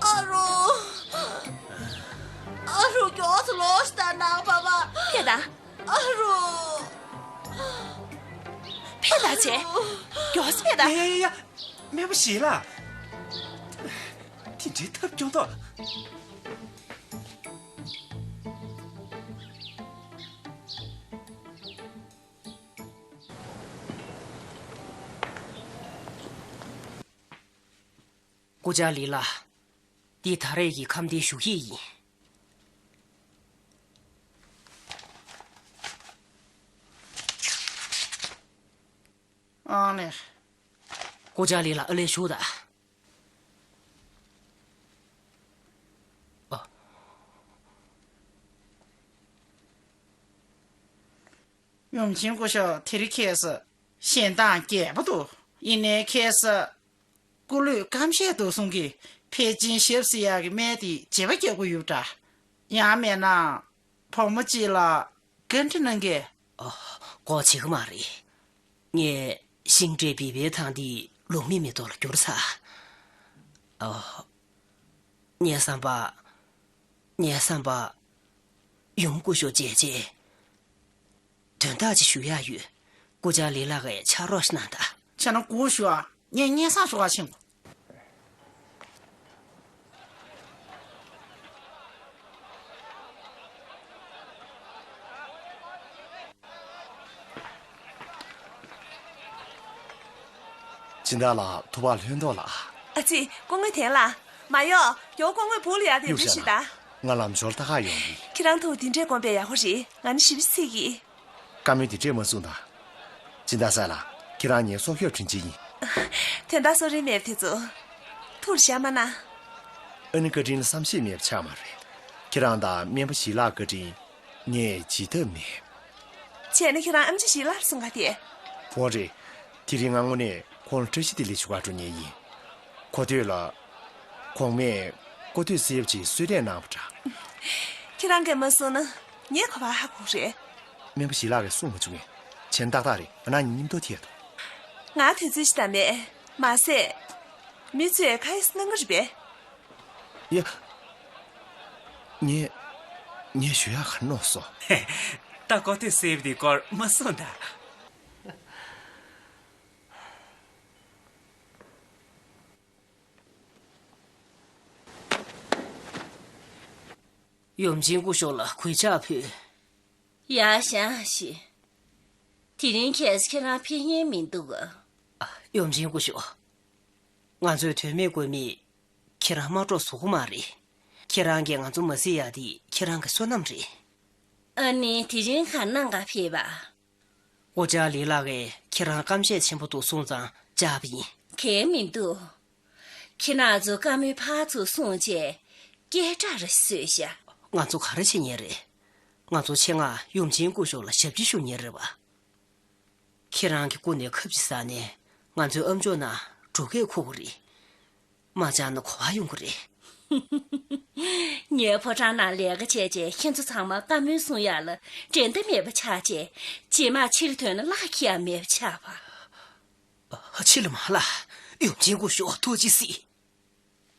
ཨ་རོ། ཨ་རོ། མགྱོགས་སེ་ལོག་ཤོག་དང་། ནང་པ་པ། ཕེབས་དང་། ཨ་རོ། ཕེབས་དང་། བྱས། མགྱོགས་སེ་ཕེབས་དང་། ཡ་ཡ་ཡ། སྨན་པ་ཞིག་ལ། དེ་འདྲའི་ཐབས་སྐྱོ་མདོག་སྐུ་བཅར་ལི་ལགས། འདི་ད་རེས་ཀྱི་ཁམས་བདེའི་ཞུ་ཡིག་ཡིན། ཨང་ལེ། སྐུ་བཅར་ལི་ལགས་ཨ་ལས་བཞུགས་དང་། ཨ། ཡུམ་ཆེན་སྐུ་ཞབས་དེ་རིང་ཁ་སང་ཞལ་གདངས་རྒྱས་པོ་འདུག་ཡིན་ནའི་ཁ་སང་སྐུ་ལུས་སྐམ་ཤས་འདུག་གསུང་གི། ཕལ་ཆེར་ཞབས་ཟེར་ཡག་གི་སྨན་དེ་བརྗེ་པོ་རྒྱག་དགོས་ཡོད་འདྲ། ཡང་མེད་ན་བུ་མོ་གཅིག་ལ་བཀའ་འདྲི་གནང་གས། ཨོ། ཁོ་བྱེད་ཀྱི་མ་རེད། ངས་ཤིང་འབྲས་བི་བའི་ཐང་འདི་ལུག་མའི་མེ་ཏོག་ལ་བསྒྱུར་ཚར། ཨོ། ངའི་བསམ་པ། ངའི་བསམ་པ། ཡུམ་སྐུ་ཞབས་མཇལ་རྗེས། དོན་དག་ཅིག་ཞུ་ཡག་ཡོད། སྐུ་བཅར་ལི་ལགས་ཀྱིས་ཕྱག་རོགས་ཤིག་གནང་དང་། བྱས་ན་སྒུག་ཞོག་ངས་སྙན་སེང་ཞུ་ག་ཕྱིན། སྦྱིན་བདག་ལགས། ཐུག་པ་ལྷོད་མདོག་ལ། ཨ་ཙི། སྐུ་ངོ་དན་ལགས། མ་ཡོང་། ཡོང་། སྐུ་ངོ་བུ་ལ་ཡ་དེ་འདྲ་ཞིག་ད། ང་ལམ་ཞོར་ད་ག་ཡོང་གི། ཁྱེད་རང་ཐུག་དེ་འདྲས་དགོངས་པས་ཡག་པོ་རེད། ང་ནི་ཞིབ་ཚིག་གི། བཀའ་མོལ་དེ་འདྲས་མ་གསུང་དང་། སྦྱིན་བདག་ས་ལ། ཁྱེད་རང་ངའི་སྲོག་སྐྱོབ་དྲིན་ཅན་ཡིན། དོན་དག་སོ་རེ་མེད་པ་དེ་ཚོ། ཐུགས་ལ་བཞག་མ་གནང་། ཨ་ནི་བཀའ་དྲིན་ལ་བསམ་ཤེས་མེད་པ་ཆགས་མ་རེད། ཁྱེད་རང་དང་སྨན་པ་ཞིག་ལགས་བཀའ་དྲིན། ངས་བརྗེད་ཐབས་མེད། བྱས་ན་ཁྱེད་རང་ཨེམ་ཆི་ཞིག་ལབ་སོང་ག་དེ། འོ་རེད། དེ་རིང་ང་དངོས་གནས་ཁོང་ལ་བཀྲ་ཤིས་བདེ་ལེགས་ཞུ་གར་འགྲོ་མཁན་ཡིན། གོ་ཐོས་ལ། གོང་མས་གོ་ཐོས་གསལ་པོ་ཅིག་གསོལ་འདེབས་གནང་བ་འདྲ། ཁྱེད་རང་གིས་མ་གསུངས་ན་ངས་ག་པར་ཧ་གོ་རེད། སྨན་པ་ཞིག་ལགས་ཀྱིས་གསུངས་མ་བྱུང་ངས། བྱས་ན་ཏག་ཏག་རེད། ང་རང་གཉིས་མཉམ་དུ་ཐད་དོ། ང་དུས་ཚོད་ཅིག་ད་མེད། མ་ཟད། མི་ཚོས་ཁ་ཡེ་གནང་གི་རེད་པས། ཡ། ངས། ངས་ཞུ་ཡག་ག་རེ་ནོར་སོང་། ད་གོ་ཐོས་གསལ་པོ་དེའི་སྐོར་མ་གསུངས་ད། ཡུམ་ཆེན་སྐུ་ཞབས་ལ་གུས་ཕྱག་ཕུལ། ཡར་བཞེངས་ཤིག་དེ་རིང་ཁ་སང་ཁྱེད་རང་ཕེབས་མཁན་མི་འདུག་ག་ཡུམ་ཆེན་སྐུ་ཞབས། ང་ཚོས་དོན་མེད་དགོས་མེད་ཁྱེད་རང་དམག་གྲོགས་བཟོ་གི་མ་རེད། ཁྱེད་རང་གིས་ང་ཚོ་མ་གཟིགས་ཡག་དེ་ཁྱེད་རང་གི་བསོད་ནམས་རེད། ཨ་ནི་དེ་རིང་ག་རེ་གནང་ག་ཕེབས་པ། སྐུ་བཅར་ལི་ལགས་ཀྱིས་ཁྱེད་རང་སྐམ་ཤས་ཆེན་པོ་འདུག་གསུངས་ཙང་བཅར་བ་ཡིན། གང་ཡང་མི་འདུག་ཁྱེད་རང་ཚོ་བཀའ་མོལ་ཕར་ཚུར་གསུངས་བྱས་སྐད་གྲགས་རེ་བཟོས་ཤག་ང་ཚོ་ག་རེ་བྱེད་མཁན་རེད། ང་ཚོ་ཆེད་མངགས་ཡུམ་ཆེན་སྐུ་ཞབས་ལ་ཞབས་ཕྱི་ཞུ་མཁན་རེད་པ། ཁྱེད་རང་གི་སྐུ་ནས་ཁབ་ཅིག་ཟ་ནས་ང་ཚོའི་ཨ་མཆོག་ནང་འགྲོ་སྐད་ཁུག་གི་རེད། མ་བཅར་ན་ག་པར་ཡོང་གི་རེད། ངའི་ཕོ་བྲང་ནང་ལས་ཀ་བྱས་བྱས་ཁྱེད་ཚོ་ཚང་མ་བཀའ་མོལ་གསུང་ཡག་ལ་འགྲན་ཟླ་མེད་པ་ཆགས་བྱས། རྗེས་མ་ཕྱིར་ཐོན་ན་གླགས་ཁེལ་ཡག་མེད་པ་ཆགས་པ། ཕྱི་ལ་མ་ལ། ཡུམ་ཆེན་སྐུ་ཞབས་ཐུགས་རྗེ་གཟིགས།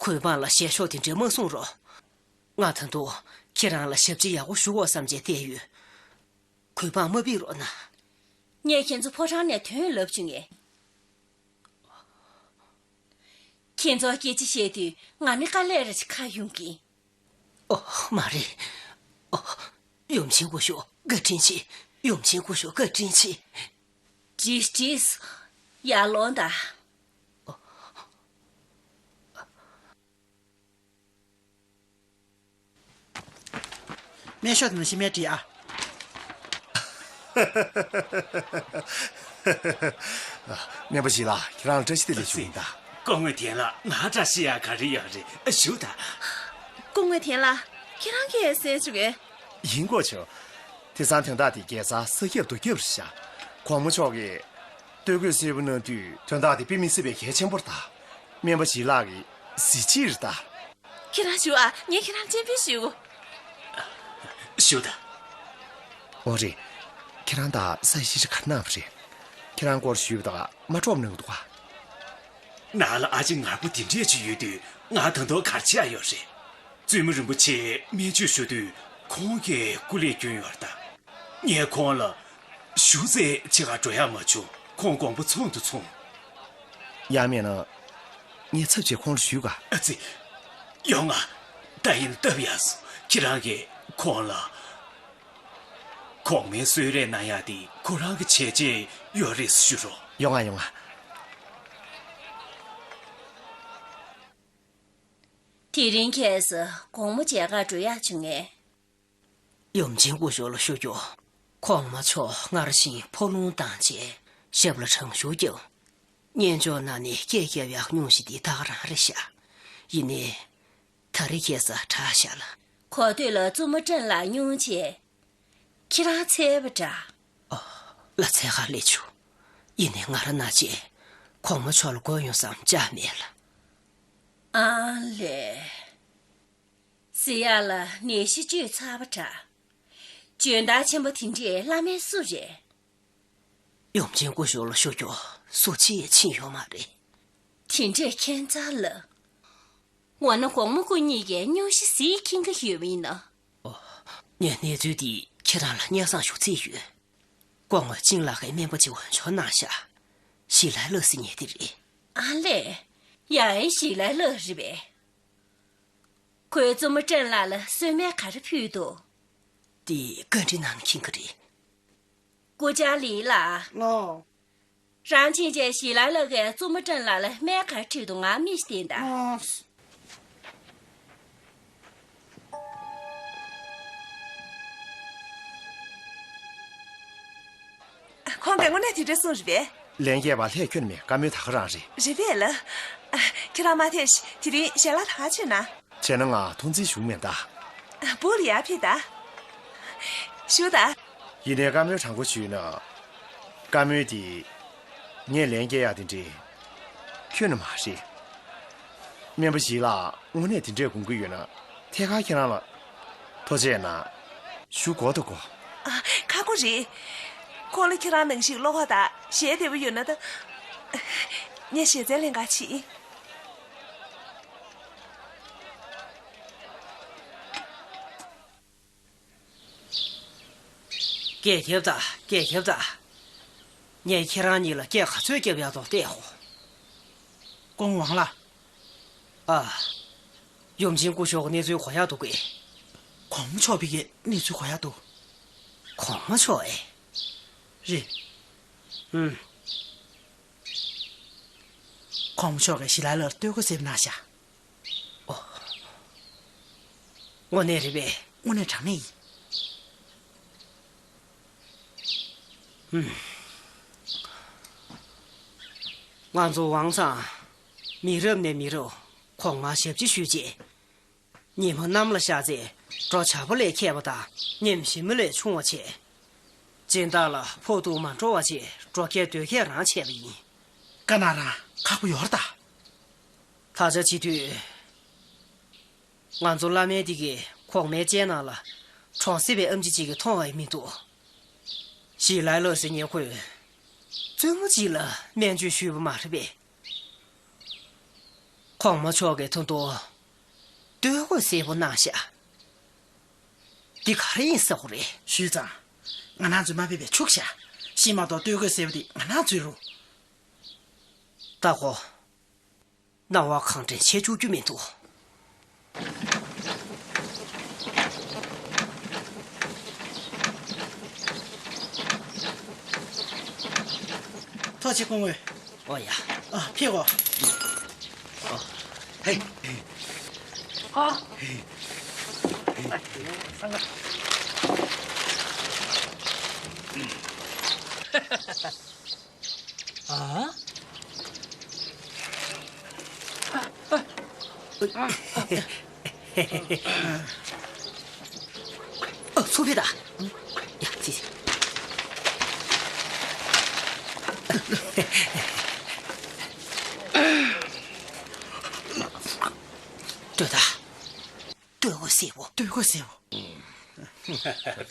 གུས་པ་ལ་ཞལ་ཤོག་དེ་འདྲས་མ་གསུང་རོགས། ང་ད་དུང་ ཁྱེད་རང་ལ་ཞབས་ཕྱི་ཡག་པོ་ཞུ་དགོས་བསམ་བྱས་བལྟས་ཡོད། གུས་པ་མ་ཕིགས་རོགས་གནང་། ངས་ཁྱེད་ཚོ་ཕོ་བྲང་ནས་ཐོན་ལབ་བྱུང་ངས། ཁྱེད་ཚོ་སྐད་ཆ་བཤད་དུས་ང་ནི་དཀའ་ལས་རེ་ཞིག་ཁག་ཡོང་གི། ཨོ། མ་རེད། ཨོ། ཡུམ་ཆེན་སྐུ་ཞབས་བཀའ་དྲིན་ཆེ། ཡུམ་ཆེན་སྐུ་ཞབས་བཀའ་དྲིན་ཆེ། ཇིས་ཇིས། ཡར་ལོངས་དང་། སྨན་ཤོག་དེ་ནང་ཤི་མེད་བྲིས་ཨ། སྨན་པ་ཞིག་ལ་ཁྱེད་རང་ལ་བཀྲ་ཤིས་བདེ་ལེགས་ཞུ་ཡིན་ད། སྐུ་ངོ་དེ་ལ་ང་བཀྲ་ཤིས་ཡག་ག་རེ་ཡོད་རེད་ཞུ་ད། སྐུ་ངོ་དེ་ལ་ཁྱེད་རང་གིས་གསན་བྱུང་གས། ཡིན་གོ་ཆོ། དེང་སང་དོན་དག་དེ་རྒྱལ་ས་ས་ཁྱབ་རྡོ་ཁྱབ་རེད་ཤག་གོང་མ་མཆོག་གིས་ལྟོ་གོས་གསལ་པོ་གནང་དུས་དོན་དག་དེ་དཔེ་མི་སྲིད་པའི་གལ་ཆེན་པོ་རེད་ད། སྨན་པ་ཞིག་ལགས་ཀྱི་གཟི་བརྗིད་རེད་ད། ཁྱེད་རང་བཞུགས་ཨ། ངས་ཁྱེད་རང་སྤྱན་འབུལ་ཞུ། ཞུ་ད། འོ་རེད། ཁྱེད་རང་ད་ས་ཡི་ཤི་ཁར་ནང་བ་རེད། ཁྱེད་རང་སྐོར་ཞུས་པ་དང་མ་གྲོགས་གནང་གི་འདུག་ག་ནང་ལ་ཨ་ཅེ་ངར་པོ་དེ་འདྲས་ཅིག་ཡོད་དུས་ང་ད་དུང་ག་རེ་བྱེད་ཡ་ཡོད་རེད། བཙུན་མོ་རིན་པོ་ཆེ་སྨན་བཅོས་ཞུ་དུས་ཁོང་གིས་སྐུ་ལས་བསྐྱོན་ཡོད་རེད་ད། ངས་ཁོང་ལ་ཞུ་ཚེ་ཕྱི་ཁར་འགྲོ་ཡ་མ་བྱུང་། ཁོང་དགོངས་པ་ཚོམ་དུ་སོང་། ཡང་མིན་ན་ངས་ཚབ་བྱས་ཁོང་ལ་ཞུས་ག་ཨ་ཙི། ཡོང་ང་། ད་ཡིན་སྟབས་ཡག་སོང་། ཁྱེད་རང་གིས་ཁོང་ལ། གོང་མའི་གསོལ་རས་གནང་ཡག་དེ་ཁོ་རང་གི་བྱས་རྗེས་ཡོད་རེད་ཞུ་རོགས། ཡོང་ང་ཡོང་ང་། དེ་རིང་ཁྱེད་ཚོ་དགོང་མོ་མཇལ་ཁར་འགྲོ་ཡག་བྱུང་ངས། ཡུམ་ཆེན་སྐུ་ཞབས་ལ་ཞུ་རྒྱུ། གོང་མ་མཆོག་སྔར་བཞིན་ཕོ་ལོང་བཏང་བྱས་ཞབས་ལ་གྲང་ཤུར་བརྒྱབ། སྙན་ཅོག་ནང་ནས་སྐད་བརྒྱབ་ཡག་སྙུང་གཞི་འདི་ད་ག་རང་རེད་ཤག་ཡིན་ནའི། ད་རེས་ཁྱེད་ཚོ་དྲག་ཤག་ལ། གོ་ཐོས་ལ་བཙུན་མོ་སྤྲིན་ལ་སྙུང་བྱས། ཁྱེད་རང་འཚོལ་བ་འདྲ། ཨོ། ལ་འཚོལ་ག་སླེབས་བྱུང་། ཡིན་ནའི་ང་རང་ན་ཆེ། གོང་མ་མཆོག་ལ་དགོས་ཡོང་བསམ་ཅང་མེད་ལ། ཨང་ལེ། ཟེར་ཡག་ལ་ནད་གཞི་བཅོས་ཚར་བ་འདྲ། འཇོན་ཐང་ཆེན་པོ་དེ་འདྲས་བླ་མའི་སུ་རེད། ཡུམ་ཆེན་སྐུ་ཞབས་ལ་ཞུ་རྒྱུ་སུ་གཅིག་ཕྱིན་ཡོད་མ་རེད། དེ་འདྲས་ཁྱད་མཚར་ལ། འོ་ན་གོང་མ་སྐུ་ཉིད་ཀྱིས་སྙུང་གཞི་ཟིག་འཁྱེར་གྱི་ཡོད་པ་ཡིན་ན། ཨོ། ངས་གནས་ཚུལ་འདི་ཁྱེད་རང་ལ་སྙན་སེང་ཞུ་རྩིས་ཡོད། སྐུ་ངོ་ཅིན་ལགས་ཀྱིས་སྨན་པ་ཅིག་འོས་སྦྱོར་གནང་ཤག་ཞི་ལའི་ལགས་ཟེར་མཁན་དེ་རེད། ཨ་ལས། ཡ་ཨེ་ཞི་ལའི་ལགས་རེད་པས། ཁོས་བཙུན་མོ་ཀྲེན་ལགས་ལ་གསོལ་སྨན་ག་རེ་ཕུལ་འདུག་དེ་བཀའ་འདྲི་གནང་ན་མཁྱེན་གྱི་རེད། སྐུ་བཅར་ལི་ལགས། ལགས། རང་ཕྱིན་ཆད་ཞི་ལའི་ལགས་ཀྱིས་བཙུན་མོ་ཀྲེན་ལགས་ལ་སྨན་ག་རེ་ཁྲིད་འདུག་ང་མི་ཤེས་ཏེ་ད། ལགས། ཁོང་གིས་དངོས་གནས་དེ་འདྲ་གསུངས་རེད་པས། ལན་རྒྱས་པ་ལྷས་ཁྱོན་ནས་མེད། བཀའ་མོལ་ད་ག་རང་རེད། རེད་པས་ལགས། ཁྱེད་རང་མ་ཐེ་ཤི་དེ་རིང་ཞལ་ལག་ད་ག་བྱས་ན། བྱས་ན་ང་ཐོངས་མཆན་ཞུ་མེད་ད། སྦུག་ལ་ཡར་ཕེབས་ད། ཞུ་ད། ཡིན་ནའི་བཀའ་མོལ་དྲང་པོ་ཞུས་ན། བཀའ་མོལ་དེ། ངས་ལན་སྐྱེལ་ཡག་དེ་འདྲའི། ཁྱོན་ནས་མ་རེད། སྨན་པ་ཞིག་ལ་དངོས་གནས་དེ་འདྲས་དགོངས་ཀྱི་ཡོད་ན། ཐད་ཀར་ཁྱེད་རང་ལ། ཐུགས་རྗེ་གནང་། ཞུ་དགོས་ད་དགོས། ཨ། ཁག་པོ་རེད། ཁོང་ལ་ཁྱེད་རང་ནང་བཞིན་བློ་ཁོག་དང་ཞལ་བདེ་པོ་ཡོད་ན་ད། ངས་ཞལ་རྩའི་ལན་འགའ་བྱེད། སྐད་རྒྱབ་དང་། སྐད་རྒྱབ་དང་། ངས་ཁྱེད་རང་གཉིས་ལ་སྐད་ག་ཚོད་རྒྱབ་ཡག་འདུག་བལྟས་ཧོ། ཀོང་ཝང་ལགས། ཨ། ཡུམ་ཆེན་སྐུ་ཞབས་ཀྱི་གནས་ཚུལ་གོ་ཡག་འདུག་གས། གོང་མ་མཆོག་ཕ་གིའི་གནས་ཚུལ་གོ་ཡག་འདུག་གོང་མ་མཆོག་ཨེ། རེད། ཨུམ། གོང་མ་མཆོག་གིས་ཞི་ལའི་ལགས་ལ་ལྟོ་གོས་གསོལ་གནང་ཤག་ཨོ། དངོས་གནས་རེད་པས། དངོས་གནས་དྲང་གནས་ཡིན། ང་ཚོ་ཝང་ཚང་། མི་རབས་ནས་མི་རབས་གོང་མར་ཞབས་ཕྱི་ཞུས་རྗེས། ཉི་མ་གནམ་ལ་ཤར་ཚེ་འགྲོ་བྱ་པོ་ལས་མཁས་པ་དང་ཉིམ་ཞིབ་མོ་ལས་ཆུང་བ་བྱས། སྦྱིན་བདག་ལ་ཕོག་ཐུག་མ་འགྲོ་བ་བྱས་འགྲོ་སྐྱེལ་སྡོད་སྐྱེལ་རང་བྱས་པ་ཡིན། དཀའ་ན་རང་ཁག་པོ་ཡོད་རེད་ད། ད་ཆ་བྱེད་དུས། ང་ཚོ་བླ་སྨན་འདི་གིས་གོང་མའི་སྤྱན་ནང་ལ་གྲོང་གསེབ་པའི་ཨེམ་ཆི་གཅིག་གིས་མཐོང་བ་མི་འདུག་ཞི་ལའི་ལགས་ཟེར་མཁན་ཁོས་བཙུན་མོ་གཅིག་ལ་སྨན་བཅོས་ཞུས་པ་མ་རེད་པས། གོང་མ་མཆོག་གིས་ད་དུང་ལྟོ་གོས་གསལ་པོ་གནང་ཤག་འདི་ག་རེ་ཡིན་ཟེར་དགོས་རེད། ཞུས་ཙང་། ང་རང་ཚོས་མ་ཕེབས་པའི་ཕྱུག་བཞག་ཤི་མ་གཏོགས་སྟོད་གོས་སེར་པོ་འདི་ང་རང་ཚོའི་རུ། ལྟ་གོ། སྣང་བ་གང་དྲན་བྱེད་བཅུག་རྒྱུ་མི་འདུག་ཐུགས་རྗེ་ཆེ་སྐུ་ངོ། ཨོ་ཡ། ཨ། ཕེབས་གོ། ཨོ། ཧེ། ཨ། ཨ། ཨ། ཨ། ཨ། ཨ། ཚུར་ཕེབས་དང་། ཡ། ཅི། སྤྲོད་དང་། སྟོད་གོས་སེར་པོ། སྟོད་གོས་སེར་པོ།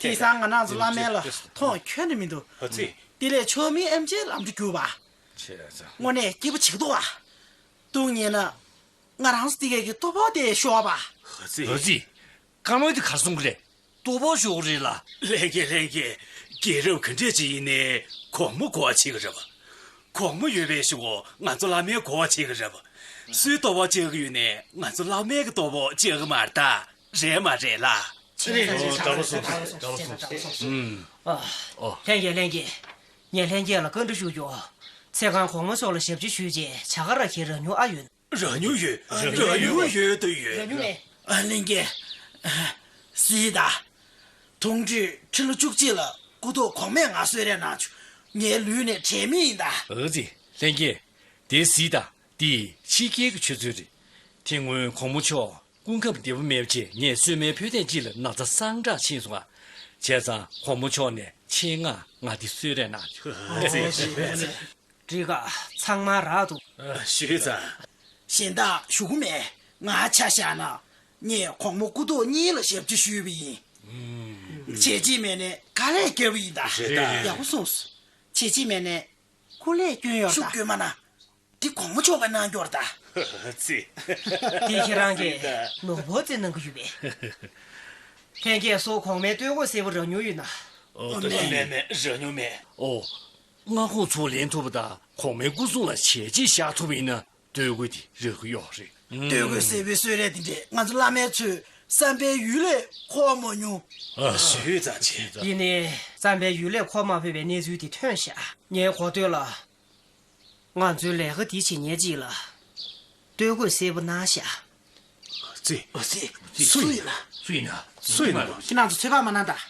དེང་སང་ང་རང་ཚོ་བླ་མའི་ལ་མཐོང་ཁྱོན་ནས་མི་འདུག་ཨ་ཙི། དེ་ལས་ཆོས་མིན་ཨེམ་ཆིའི་ལམ་འགྲོ་རྒྱུག་པ། བྱས་ཙང་། དངོས་གནས་སྐྱིད་པོ་བྱེད་ཀྱི་འདུག་བ། སྡུག་བསྔལ་ན། ང་རང་ཚོ་དེ་གའི་གི་ལྟོ་ཕོག་དེ་ཤོར་བ། ཨ་ཙི། ཨ་ཙི། བཀའ་མོལ་དེ་གར་སོང་གི་རེད། ལྟོ་ཕོག་ཤོར་གི་རེད་ལ། ལྷན་རྒྱས་ལྷན་རྒྱས། རྒྱལ་རབས་ག་འདྲས་ཅིག་ཡིན་ནའི་གོང་མོ་གོ་བ་བྱེད་ཀྱི་རེད་པ། གོང་མོ་ཡོད་པའི་གཞུག་གུ་ང་ཚོ་བླ་མས་གོ་བ་བྱེད་ཀྱི་རེད་པ། སུའི་ལྟོ་ཕོག་བཅག་གི་ཡོད་ནའི་ང་ཚོ་བླ་མས་གི་ལྟོ་ཕོག་བཅག་གི་མ་རེད་ད། རེད་མ་རེད་ལ། རེད། ཨོ། དགའ་པོ་སོང་། དགའ་པོ་སོང་། ཨུམ། ཨ། ཨོ། ལྷན་རྒྱས་ལྷན་རྒྱས། ངས་ལྷན་རྒྱས་ལ་བཀའ་འདྲི་ཞུ་རྒྱུ། ཚེ་གང་གོང་མ་མཆོག་ལ་ཞབས་ཕྱི་ཞུས་རྗེས་བྱ་དགའ་རག་མཁན་རག་མྱོང་ཨ་ཡོད། རག་མྱོང་ཡོད། རག་མྱོང་ཡོད་དུ་ཡོད། རག་མྱོང་མེད། ཨ། ལྷན་རྒྱས། གཟིགས་དང་། དུང་ཁྲི་ཁྲི་ལོ་བཅུ་གཅིག་ལ་སྐུ་ཐོག་གོང་མས་ང་གསོལ་རས་གནང་བྱུང་། ངའི་ལུས་ནས་དྲན་མེད་ཡིན་ད། ཨ་ཙི། ལྷན་རྒྱས། དེ་གཟིགས་དང་། འདི་ཕྱི་རྒྱལ་གྱི་ཆུ་ཚོད་རེད། དེ་སྔོན་གོང་མ་མཆོག་སྐུ་ཁམས་བདེ་པོ་མེད་པ་བྱས་ངས་གསོལ་མའི་ཕོ་རྟ་གཅིག་ལ་ན་ཚ་སངས་དྲག་ཕྱིན་སོང་ང་། བྱས་ཙང་གོང་མ་མཆོག་ནས་ཆེད་མངགས་ང་འདི་གསོལ་རས་གནང་བྱུང་། འགྲིག་ག་ཚང་མ་རག་འདུག་ཞུས་ཙང་། གཞན་དག་ཞུ་གི་མེད། ང་ཆ་བཞག་ན། ངས་གོང་མ་སྐུ་ཐོག་གཉིས་ལ་ཞབས་ཕྱི་ཞུས་པ་ཡིན། བྱས་རྗེས་མེད་ནས་དཀའ་ལས་བརྒྱབ་པ་ཡིན་ད། རེད་ད། ཡག་པོ་གསུངས་སོང་། བྱས་རྗེས་མེད་ནས་སྐུ་ལས་སྐྱོན་ཡོད་ད། ཤུགས་སྐྱོན་མ་གནང་། འདི་གོང་མ་མཆོག་གིས་གནང་རྒྱུ་རེད་ད། ཙི། འདི་ཁྱེད་རང་གིས་ནོར་བུ་རྩེ་གནང་གི་ཡོད་པས། ལྷན་རྒྱས་སུ་གོང་མའི་སྟོད་གོས་སེར་པོ་རག་མྱོང་ཡོད་ན། ཨོ། ད་མེད་མེད་མེད། རག་མྱོང་མེད། ཨོ། མངའ་ཁོངས་ཚུར་ལེན་ཐུབ་པ་དང་གོང་མའི་སྐུ་སྲུང་ལ་བྱས་རྗེས་བཞག་ཐུབ་པ་ཡིན་ན་སྟོད་གོས་འདི་རག་གི་ཡོད་རེད། སྟོད་གོས་སེར་པོའི་གསོལ་རས་འདི་འདྲས་ང་ཚོ་བླ་མའི་ཚོས་བསམ་པའི་ཡུལ་ལས་འཁོར་མ་མྱོང་། ཨ། ཞུས་ཙང་བྱས། ཡིན་ནའི་བསམ་པའི་ཡུལ་ལས་འཁོར་མ་ཕོད་པའི་གནས་ཚུལ་འདི་ཐོན་ཤག་ངའི་གོ་ཐོས་ལ། ང་ཚོའི་ལས་ཀ་འདི་བྱེད་མཁན་གཅིག་ལ་སྟོད་གོས་སེར་པོ་གནང་ཤག་ཙི། ཨ་ཙི། སུ་ཡིན་ན། སུ་ཡིན་ན། སུ་ཡིན་ན། ཁྱེད་རང་ཚོ་ཚོད་དཔག་མ་གནང་དང་།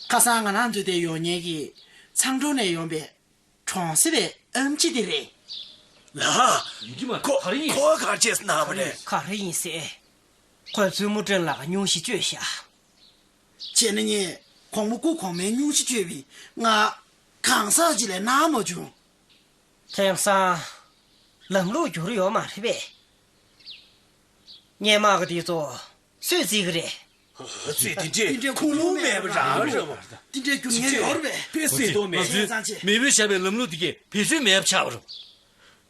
ཁ་སང་ང་རང་ཚོའི་དེ་ཡོང་མཁན་གྱི་ཚང་གྲོང་ནས་ཡོང་པའི་གྲོང་གསེབ་པའི་ཨེམ་ཆི་དེ་རེད། ལགས། ཡིན་གྱི་མ་རེད། ཁོ་ག་རེ་ཡིན། ཁོ་ག་རེ་བྱས་གནང་བ་རེད། ག་རེ་ཡིན་ཟེར། ཁོས་བཙུན་མོ་བཀྲ་ལྷ་ལ་སྙུང་གཞི་བཅོས་ཤག་བྱས་ན་ངས་གོང་མ་སྐུ་གོང་མའི་སྙུང་གཞི་བཅོས་པ་ཡིན། ང་གང་ཟག་ཅིག་ལས་གནང་མ་བྱུང་། དེང་སང་ལམ་ལུགས་འགྱུར་ཡོད་མ་རེད་པས། སྔོན་མ་གི་དེ་ཚོ་སུས་བརྩི་གི་རེད། ཨ་ཙི། དེ་འདྲས་དེ་འདྲས་ཁུངས་ལུང་མེད་པ་རང་རེད་བ། དེ་འདྲས་རྒྱུ་ངན་ཡོད་རེད་པས། དཔེ་སྲིད་དོ་མེད། ང་ཚོའི་མེས་པོས་བཞག་པའི་ལམ་ལུགས་དེ་གས་བེད་སྤྱོད་མེད་པ་ཆགས་པ་རེད།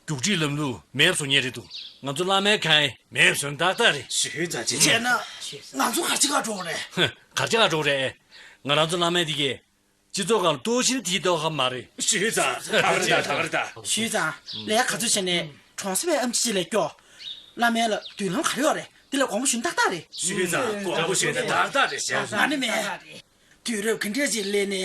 རྒྱུགས་སྤྲོད་ལམ་ལུགས་མེད་པ་བཟོ་མཁན་རེད་འདུག་ང་ཚོ་བླ་མའི་ཁ་ཡིན་མེད་པ་བཟོ་ན་ཏག་ཏག་རེད། ཞུས་ཙང་ཅི་བྱས་ན་ང་ཚོ་ག་ཅི་ག་འགྲོ་རེད། ག་ཅི་ག་འགྲོ་རེད། ང་རང་ཚོ་བླ་མ་དེ་གས་སྤྱི་ཚོགས་སྒང་ལ་གཏོར་བཤིག་དེ་གཏོར་ག་མ་རེད། ཞུས་ཙང་ད་ག་རེད་ད། ད་ག་རེད་ད། ཞུས་ཙང་ལས་ཀ་ཚོ་བྱས་ནས་གྲོང་གསེབ་པའི་ཨེམ་ཆི་ལ་སྐྱོ། བླ་མའི་ལ་མདུན་ལམ་ག་རེ་ཡོད་རེད། དེ་ལ་དགོངས་པ་ཞུ་ན་ཏག་ཏག་རེད། ཞུས་ཙང་དགོངས་པ་ཞུ་ན་ཏག་ཏག་རེད་ཤག་ང་ནི་མེད། དུས་རབས་ག་འདྲས་ཅིག་སླེབས་ནའི་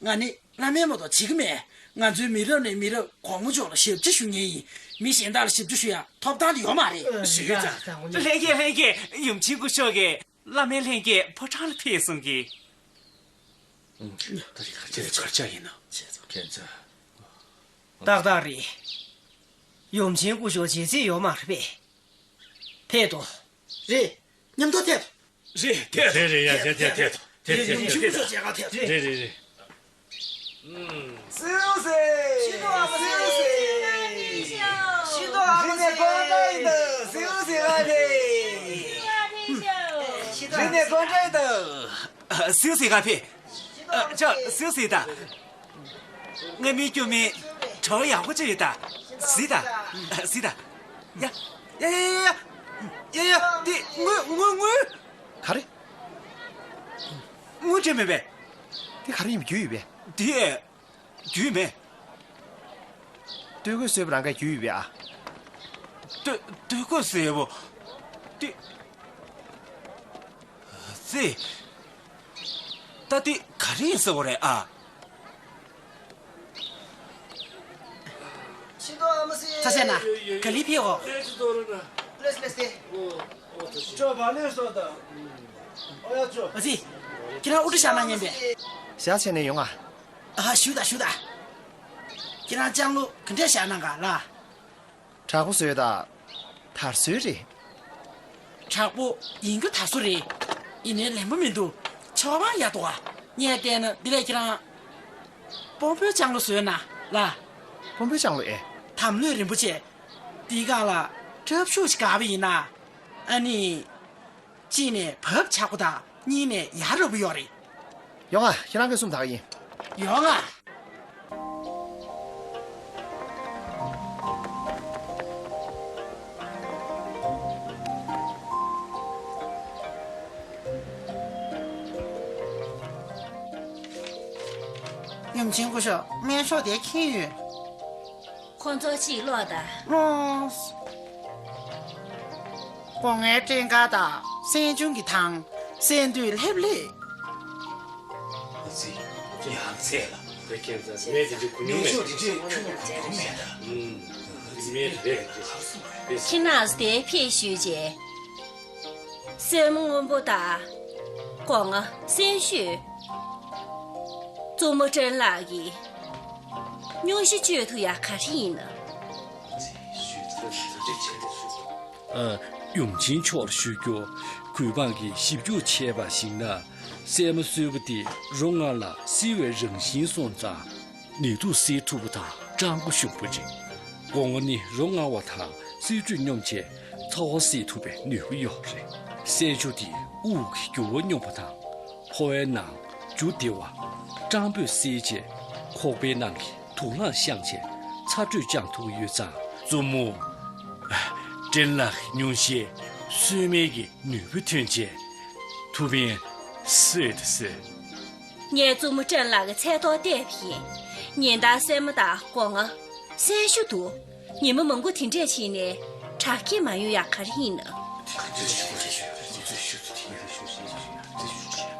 ང་ནི་བླ་མའི་མ་གཏོགས་བྱེད་ཀྱི་མེད། ང་ཚོའི་མི་རབས་ནས་མི་རབས་གོང་མ་མཆོག་ལ་ཞབས་ཕྱི་ཞུ་མཁན་ཡིན། མི་གཞན་དག་ལ་ཞབས་ཕྱི་ཞུ་ཡ་ཐོབ་ཐང་དེ་ཡོད་མ་རེད། ཞུས་ཙང་། ལྷན་རྒྱས་ལྷན་རྒྱས། ཡུམ་ཆེན་སྐུ་ཞབས་ཀྱིས་བླ་མའི་ལྷན་རྒྱས་ཕོ་བྲང་ལ་ཕེབས་གསུང་གི། ད་རེས་ག་རེ་ག་རེ་ཡིན་ནམ། ཁྱེད་ཚོ། ཏག་ཏག་རེད། ཡུམ་ཆེན་སྐུ་ཞབས་བྱེད་རྩིས་ཡོད་མ་རེད་པས། ཕེབས་དོ། རེད། མཉམ་དུ་ཕེབས། རེད། ཕེབས། རེད་རེད། ཡ། ཕེབས་ཕེབས་ཕེབས། ཕེབས་ཕེབས་ཕེབས། ཡུམ་ཆེན་སྐུ་ཞབས་མཇལ་ཁ་ཕེབས། རེད་རེད་རེད། སིའུ་སེ། ཤིན་ཏུ་ཨ་མ་སིའུ་སེ། ཤིན་ཏུ་ཨ་མ་སིའུ་སེ། རི་ནས་དགོང་དྲོ་ཡིན་འདུག་སིའུ་སེ་ཨ་ཕེ། རི་ནས་དགོང་དྲོ་ཡིན་འདུག་སིའུ་སེ་ཨ་ཕེ། ཨ། ཅོ། སིའུ་སེ་ད། ང་མི་སྐྱོ་མི་གྲོགས་ཡག་པོ་ཅིག་ཡོད་ད། གཟིགས་ད། གཟིགས་ད། ཡ། ཡ་ཡ་ཡ། ཡ་ཡ། དེ་དངུལ་དངུལ་དངུལ། ག་རེ། དེ་མེད་པས། དེ་ག་རེ་ཡིན་པ་རྒྱུས་ཡོད་པས། དེ་རྒྱུས་མེད། སྟོད་གོས་གསོལ་བ་རང་ག་རྒྱུས་ཡོད་པས་ཨ། སྟོད་སྟོད་གོས་གསོལ་བ། དེ། ཙི། ད་དེ་ག་རེ་ཡིན་ཟེར་བ་རེད་ཨ། ཚ་ཚ་ན། ག་ལི་ཕེ་འོ། ལེས་ལེས་ཏེ། ཅོ་བ་ལེ་སོ་ད། ཨོ་ཡ་ཅོ། ཨ་ཙི། ཁྱེད་རང་དབུ་སྐྲ་བཞར་གནང་ཉན་པས། བཞག་བྱས་ནས་ཡོང་ང་། ཨ་ཞུ་ད་ཞུ་ད། ཁྱེད་རང་ལྕང་ལོ་ག་འདྲས་བཞར་གནང་ག་ལ། དྲག་པོ་བཟོས་དང་། དར་བཟོས་རེད། དྲག་པོ་ཡིན་རྒྱུ་དར་བཟོ་རེད། ཡིན་ནའི་ལེན་པོ་མི་འདུག་ཆོག་པ་ཡག་འདུག་ཨ། ངས་བལྟས་ན་འདི་ལས་ཁྱེད་རང་། སྤོམ་པོའི་ལྕང་ལོ་བཟོས་ན་ལ། སྤོམ་པོའི་ལྕང་ལོ་ཨེ། དམ་ལྷོད་རིན་པོ་ཆེ། འདི་ག་ལ་ཁྲབ་ཤུགས་ཤིག་འགག་པ་ཡིན་ན། ཨ་ནི། གཅིག་ནས་བབ་ཆགས་པོ་དང་གཉིས་ནས་ཡར་ར་བུ་ཡོད་རེད། ཡོང་ང་། ཁྱེད་རང་གིས་གསུངས་དག་ཡིན། ཡོང་ང་། ཡུམ་ཆེན་སྐུ་ཞབས་སྨན་ཤོག་དེ་ཁྱེར་ཡོད། ཁོ་ཚོ་གཅིག་ཀློག་དང་། ཀློག་སྒོ་ལྔའི་སྤྲིན་དཀར་དང་། སྲན་ཆུང་གི་ཐང་། སྲན་དུས་ལྷེབ་ལྷེབ། ཨ་ཙི། ཡང་ཚད་ལ། དེ་ཁྱེད་ཚོ་མེད་དེ་འདྲ་གོ་མྱོང་མེད། ཤོག་དེ་འདྲས་ཁྱོད་ནས་གོ་མྱོང་མེད་ད། ཨུམ། མེད་རེད་རེད། ཁྱེད་རྣམས་དེ་ཕེབས་ཞུས་རྗེས། སྲན་མ་སྔོན་པོ་དང་། སྒོ་ལྔ་སྲན་ཤོག་གཙོ་མོ་སྤྲིན་ལགས་ཀྱིས་སྨྱོ་ཤ་གཅོད་ཐུབ་ཡག་ག་རེ་ཡིན་ན། ཨ། ཡུམ་ཆེན་མཆོག་ལ་ཞུ་རྒྱུ། གུས་འབངས་ཀྱིས་ཞིབ་འཇུག་བྱས་པར་གཞིགས་ན། སྲན་མ་གསོལ་བ་དེ་རོ་མངར་ལ་བསིལ་བའི་རང་བཞིན་སོང་ཙང་། ནད་དུག་སེལ་ཐུབ་པ་དང་སྐྲངས་པོ་ཤོར་བ་རེད། སྒོ་ལྔ་ནི་རོ་མངར་བ་དང་བསིལ་དྲོད་སྙོམས་བྱས་ཚ་བ་སེལ་ཐུབ་པའི་ནུས་པ་ཡོད་རེད། སྲན་ཤོག་དེ་དབུགས་ཀྱི་རྒྱུ་བ་སྙོམས་པ་དང་། ཕོ་བའི་ནང་འཇུ་བདེ་བ། སྐྲངས་པོས་སེལ་བྱས་ཁོག་པའི་ནང་གི་དུག་རླངས་བཤང་བྱས་ཚ་དྲོད་བཅང་ཐུབ་ཀྱི་ཡོད་ཙང་། གཙོ་མོ་སྤྲིན་ལགས་ཀྱི་སྨྱོ་ཤས་གསོལ་སྨན་གྱི་ནུས་པ་ཐོན་བྱས་ཐུགས་ཕན་གསོས་ཏེ་གསོས། ངས་གཙོ་མོ་སྤྲིན་ལགས་ཀྱི་ཚལ་ཐོག་བལྟས་པ་ཡིན། ཉིན་ལྟར་སྲན་མ་དང་སྒོ་ལྔ། སྲན་ཤོག་འདུག་ཉི་མ་མང་པོ་དེ་འདྲས་ཕྱིན་ནས་དྲག་སྐྱེད་མ་ཡོང་ཡག་ག་རེ་ཡིན་ན།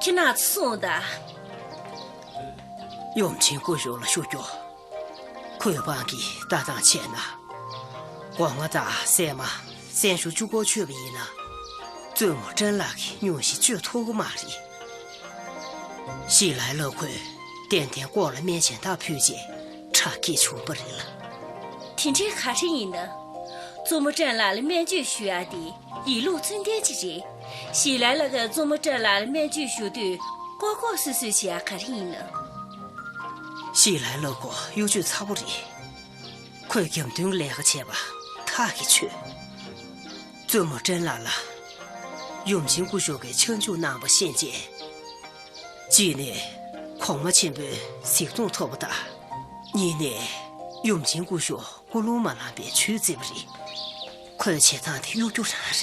ཁྱེད་རྣམ་ཚོ་གསུངས་དང་། ཡུམ་ཆེན་སྐུ་ཞབས་ལ་ཞུ་རྒྱུ། གུས་འབངས་ཀྱི་ལྟ་སྟངས་བྱས་ན། སྒོ་ལྔ་དང་སྲན་མ། སྲན་ཤོག་གཅིག་པོ་མཆོད་པ་ཡིན་ན། གཙོ་མོ་སྤྲིན་ལགས་ཀྱི་སྨྱོ་ཤས་གཅོད་ཐུབ་ཀྱི་མ་རེད། ཞི་ལའི་ལགས་ཁོས་ཏན་ཏན་ལྐོག་ལ་སྨན་གཞན་དག་ཕུལ་རྗེས་དྲག་སྐྱེད་བྱུང་བ་རེད་ལ། དེ་འདྲའི་ག་རེ་ཡིན་ན། གཙོ་མོ་སྤྲིན་ལགས་ལ་སྨན་བཅོས་ཞུ་ཡག་དེ་ཡིན་ལུགས་ཚུལ་ལྡན་ཅིག་རེད། ཞི་ལའི་ལགས་ཀྱིས་གཙོ་མོ་སྤྲིན་ལགས་ལ་སྨན་བཅོས་ཞུ་དུས་ལྐོག་ལྐོག་སུད་སུད་བྱེད་ཡག་ག་རེ་ཡིན་ན། ཞི་ལའི་ལགས་ཁོ་གཡོ་ཇུས་ཚ་པོ་རེད། ཁོས་རྒྱབ་མདུན་ལས་ཀ་བྱས་པ་ཐག་གིས་ཆོད། གཙོ་མོ་སྤྲིན་ལགས་ལ་ཡུམ་ཆེན་སྐུ་ཞབས་ཀྱིས་ཆང་འཇུག་གནང་བ་ཤེས་རྗེས། གཅིག་ནས་གོང་མ་ཆེན་པོས་གཟིགས་མཐོང་ཐོབ་པ་དང་། གཉིས་ནས་ཡུམ་ཆེན་སྐུ་ཞབས་སྐུ་རླུང་མ་ལངས་པའི་ཆུ་བརྫིས་པ་རེད། ཁོས་བྱེད་སྟངས་དེ་གཡོ་སྒྱུ་རང་རེད།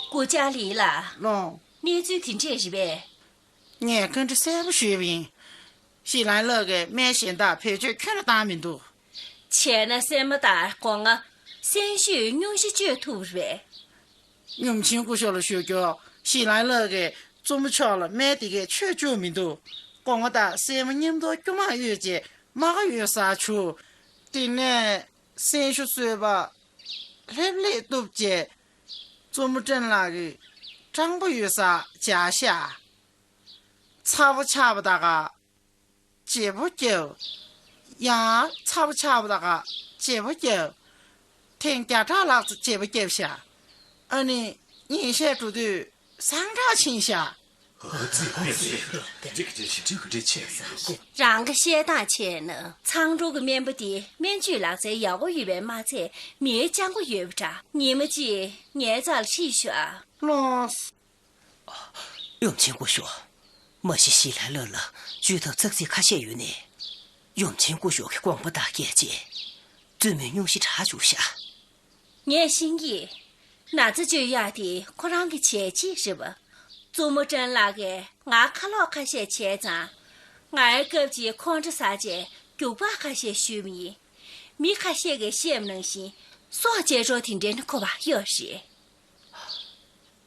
སྐུ་བཅར་ལི་ལགས། ལགས། གནས་ཚུལ་དེ་འདྲས་རེད་པས། ངས་བཀའ་འདྲི་གསལ་པོ་ཞུས་པ་ཡིན། ཞི་ལའི་ལགས་ཀྱིས་སྨན་གཞན་དག་བེད་སྤྱོད་ཁྱོན་ནས་བཏང་མི་འདུག་བྱས་ན་སྲན་མ་དང་སྒོ་ང་། སྲན་ཤོག་སྨྱོ་ཤས་གཅོད་ཐུབ་པ་རེད། ཡུམ་ཆེན་སྐུ་ཞབས་ལ་ཞུ་རྒྱུ། ཞི་ལའི་ལགས་ཀྱིས་གཙོ་མོ་མཆོག་ལ་སྨན་དེ་གས་མཆོད་བཅུག་མི་འདུག་སྒོ་ང་དང་སྲན་མ་མཉམ་དུ་སྐྱོ་མ་གཡོས་རྗེས་རྨ་ཁ་གཡོས་སར་བྱུག་དེ་ནས་སྲན་ཤོག་གསོལ་བ་ལྷེབ་ལྷེབ་གཏུབས་རྗེས། གཙོ་མོ་སྤྲིན་ལགས་ཀྱི་སྐྲངས་པོ་ཡོད་སར་སྦྱར་བཞག་ཚ་པོ་ཆགས་པ་དག་ག་བརྗེ་པོ་བརྒྱབ། ཡང་ཚ་པོ་ཆགས་པ་དག་ག་བརྗེ་པོ་བརྒྱབ། ཐེངས་བརྒྱ་ཕྲག་ལྷག་ཙམ་བརྗེ་པོ་བརྒྱབ་ཤག་ཨ་ནི་གཉིད་སད་འགྲོ་དུས་སངས་དྲག་ཕྱིན་ཤག་རང་གི་བཤད་སྟངས་བྱས་ན་མཚང་འབྲུག་གི་སྨན་པ་འདི་སྨན་བཅོས་ལག་རྩལ་ཡག་པོ་ཡོད་པས་མ་ཚད་མིའི་སྤྱང་པོ་ཡོད་པ་འདྲ། ཉི་མ་གཅིག་ངའི་རྩར་ལ་ཁྲིད་ཤོག་ཨ། ལགས། ཡུམ་ཆེན་སྐུ་ཞབས། མ་གཞི་ཞི་ལའི་ལགས་ལ་བཅོས་ཐབས་ཙག་ཙིག་ཁ་ཤས་ཡོད་ནས། ཡུམ་ཆེན་སྐུ་ཞབས་ཀྱི་དགོངས་པ་དང་འགལ་རྗེས། གཙོ་མོས་སྨྱོ་ཤ་དྲག་བཅུག་ཤག་ངས་ཤེས་ཀྱི། ན་ཚ་བཅོས་ཡག་དེ་ཁོ་རང་གི་བྱས་རྗེས་རེད་པ། བཙུན་མོ་ཀྲན་ལགས་ཀྱིས་ང་ཁ་ལོག་ཁ་ཤས་བྱས་ཙང་། ང་ཡི་སྐབས་ཀྱི་ཁོང་ཁྲོ་ཟ་བྱས་རྒྱུག་པ་ཁ་ཤས་གཞུས་པ་ཡིན། མི་ཁ་ཤས་ཀྱིས་བཤད་པ་ནང་བཞིན་སྲོག་བཅད་གྲོགས་དེ་འདྲའི་ནི་ཁོ་པ་ཡོད་རེད།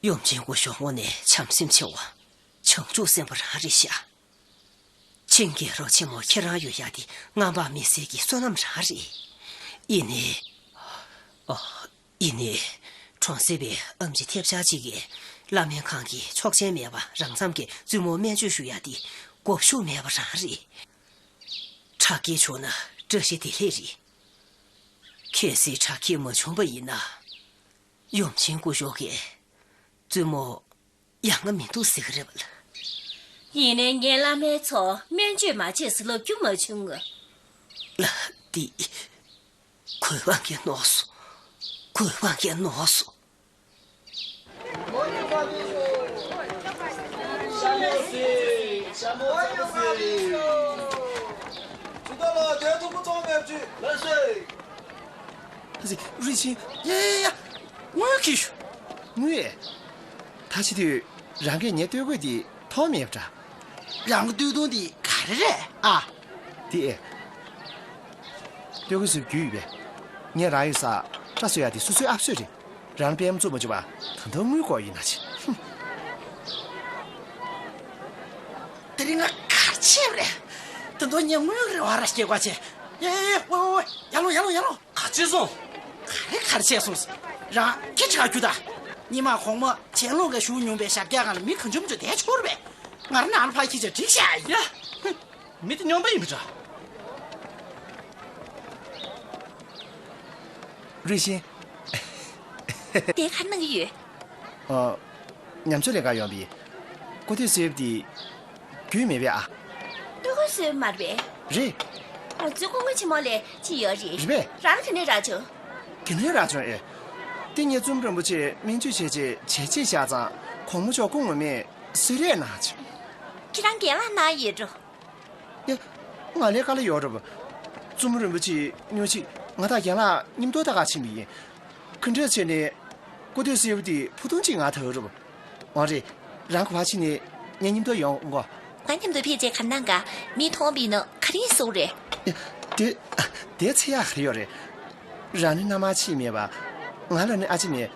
ཡུམ་ཆེན་སྐུ་ཞབས་དངོས་གནས་བྱམས་སེམས་ཆེ་བ། བྱང་ཆུབ་སེམས་དཔའ་རང་རེད་ཤག་ཆེན་རྒྱལ་རབས་ཆེན་མོ་ཁྱེད་རང་ཡོད་ཡ་དེ་རྔམ་པ་མི་སེར་གྱི་བསོད་ནམས་རང་རེད། ཡིན་ནའི། ཨ། ཡིན་ནའི། གྲོང་གསེབ་པའི་ཨེམ་ཆི་ཐེབས་ཆག་ཅིག་གིས་བླ་སྨན་ཁང་གི་ཆོག་མཆན་མེད་པར་རང་འཚམས་ཀྱིས་བཙུན་མོར་སྨན་བཅོས་ཞུ་ཡ་དེ་གོ་བསྡུར་མེད་པ་རང་རེད། དྲག་སྐྱེད་བྱུང་ན་བཀྲ་ཤིས་བདེ་ལེགས་རེད། གལ་སྲིད་དྲག་སྐྱེད་མ་བྱུང་བ་ཡིན་ན། ཡུམ་ཆེན་སྐུ་ཞབས་ཀྱིས་བཙུན་མོ་ཡག་ང་མི་འདུག་ཟེར་གི་རེད་པ་ལགས། ཡིན་ནའི་ངའི་བླ་མའི་ཚོ་སྨན་བཅོས་མ་བྱས་ཟེར་ལབ་རྒྱུ་མ་བྱུང་ངམ། ལགས་འདི། གོ་འཕང་གི་ནོར་སོང་། གོ་འཕང་གི་ནོར་སོང་། རིན་ཆེན། ཡ་ཡ་ཡ། དངུལ་ཁྱེར་ཤོག་དངུལ། ད་ཕྱི་དུས་རང་གིས་ངའི་སྟོད་གོས་འདི་མཐོང་མེད་པ་འདྲ། རང་གི་སྟོད་ཐུང་འདི་ག་རེ་རེད་ཨ། འདི། སྟོད་གོས་བཟོས་རྒྱུ་ཡོད་པས། ངས་རག་ཡོད་ས། སྐྲ་བཟོ་ཡ་དེ་སོ་སོའི་ཨབ་སོས་རེད། རང་པད་མ་བཙུགས་མ་བཅུག་པ། ད་དུང་དངུལ་དགོས་ཡིན་ན་ཆེ། ཧུམ། དེ་རིང་ང་གར་ཆས་རེད། ད་དུང་ངས་དངུལ་རེ་བ་ར་སྐྱེལ་དགོས་ཆེ། ཡ་ཡ་ཡ། ཝེ་ཝེ་ཝེ། ཡར་ལོངས་ཡར་ལོངས་ཡར་ལོངས། ག་ཅི་སོང་། ག་རེ་གར་ཆས་སོང་། རང་ཁྱི་ཁྲག་རྒྱུ་ད། ཉི་མ་གོང་མ་ཆན་ལུང་ག་བཞུགས་མྱོང་པའི་ཞབས་བཀྱག་སྒང་ལ་མི་གང་བྱུང་བྱུང་བསྡད་ཆོག་རེད་པས། ང་རང་ནང་ལ་ཕར་ཁྱི་ཆ་འགྲིག་ཤག་ཡ། ཧུམ། མི་དེ་སྨྱོན་པ་ཡིན་པ་འདྲ། རུས་ཤིང་། དེ་ག་རེ་གནང་གི་ཡོད། ཨ། ཉམས་ཚོད་ལས་ཀ་ཡོང་བའི། ཀོ་ཐོས་སེབ་དེ། རྒྱུས་མེད་པས་ཨ། སྟོད་གོས་སེབ་མ་རེད་པས། རེད། ང་ཚོའི་ཀོང་ཀོ་ཆེན་མོ་ལས་ཅི་ཡོད་རེད། རེད་པས། རང་ལ་ག་ནས་རག་བྱུང་། ག་ནས་རག་བྱུང་ཨེ། དེ་ངས་བཙུན་མོ་རིན་པོ་ཆེ་སྨན་བཅོས་བྱས་རྗེས་བྱས་རྗེས་བཞག་ཙང་གོང་མ་མཆོག་སྐུ་ངོ་མས་གསོལ་རས་གནང་བྱུང་། ཁྱེད་རང་རྒན་ལགས་གནང་ཡོད་འགྲོ། ཡ། ང་ལས་ཀ་ལ་ཡོད་རེད་པ། བཙུན་མོ་རིན་པོ་ཆེ་ཉོ་ཆེད་ང་དང་རྒན་ལགས་མཉམ་དུ་ད་ག་ཕྱིན་པ་ཡིན། ག་འདྲ་བྱས་ནས་ཀོ་ཐོས་སེབ་དེ་ཕུ་ཐུང་གཅིག་ང་ད་རེད་པ། འོ་རེད། རང་ག་པར་ཕྱིན་ནས་ངའི་མཉམ་དུ་ཡོང་གོ། ང་མཉམ་དུ་ཕེབས་རྗེས་ག་རེ་གནང་ག་མི་མཐོང་བ་ཡིན་ན་ག་རེ་ཡིན་ཟེར་དགོས་རེད། ཡ། དེ། དེ་ཚེ་ཡག་ག་རེ་ཡོད་རེད། རང་ནི་མནའ་མ་གཅིག་མེད་པ། ང་ལ་ནི་ཨ་ཅེ་མེད།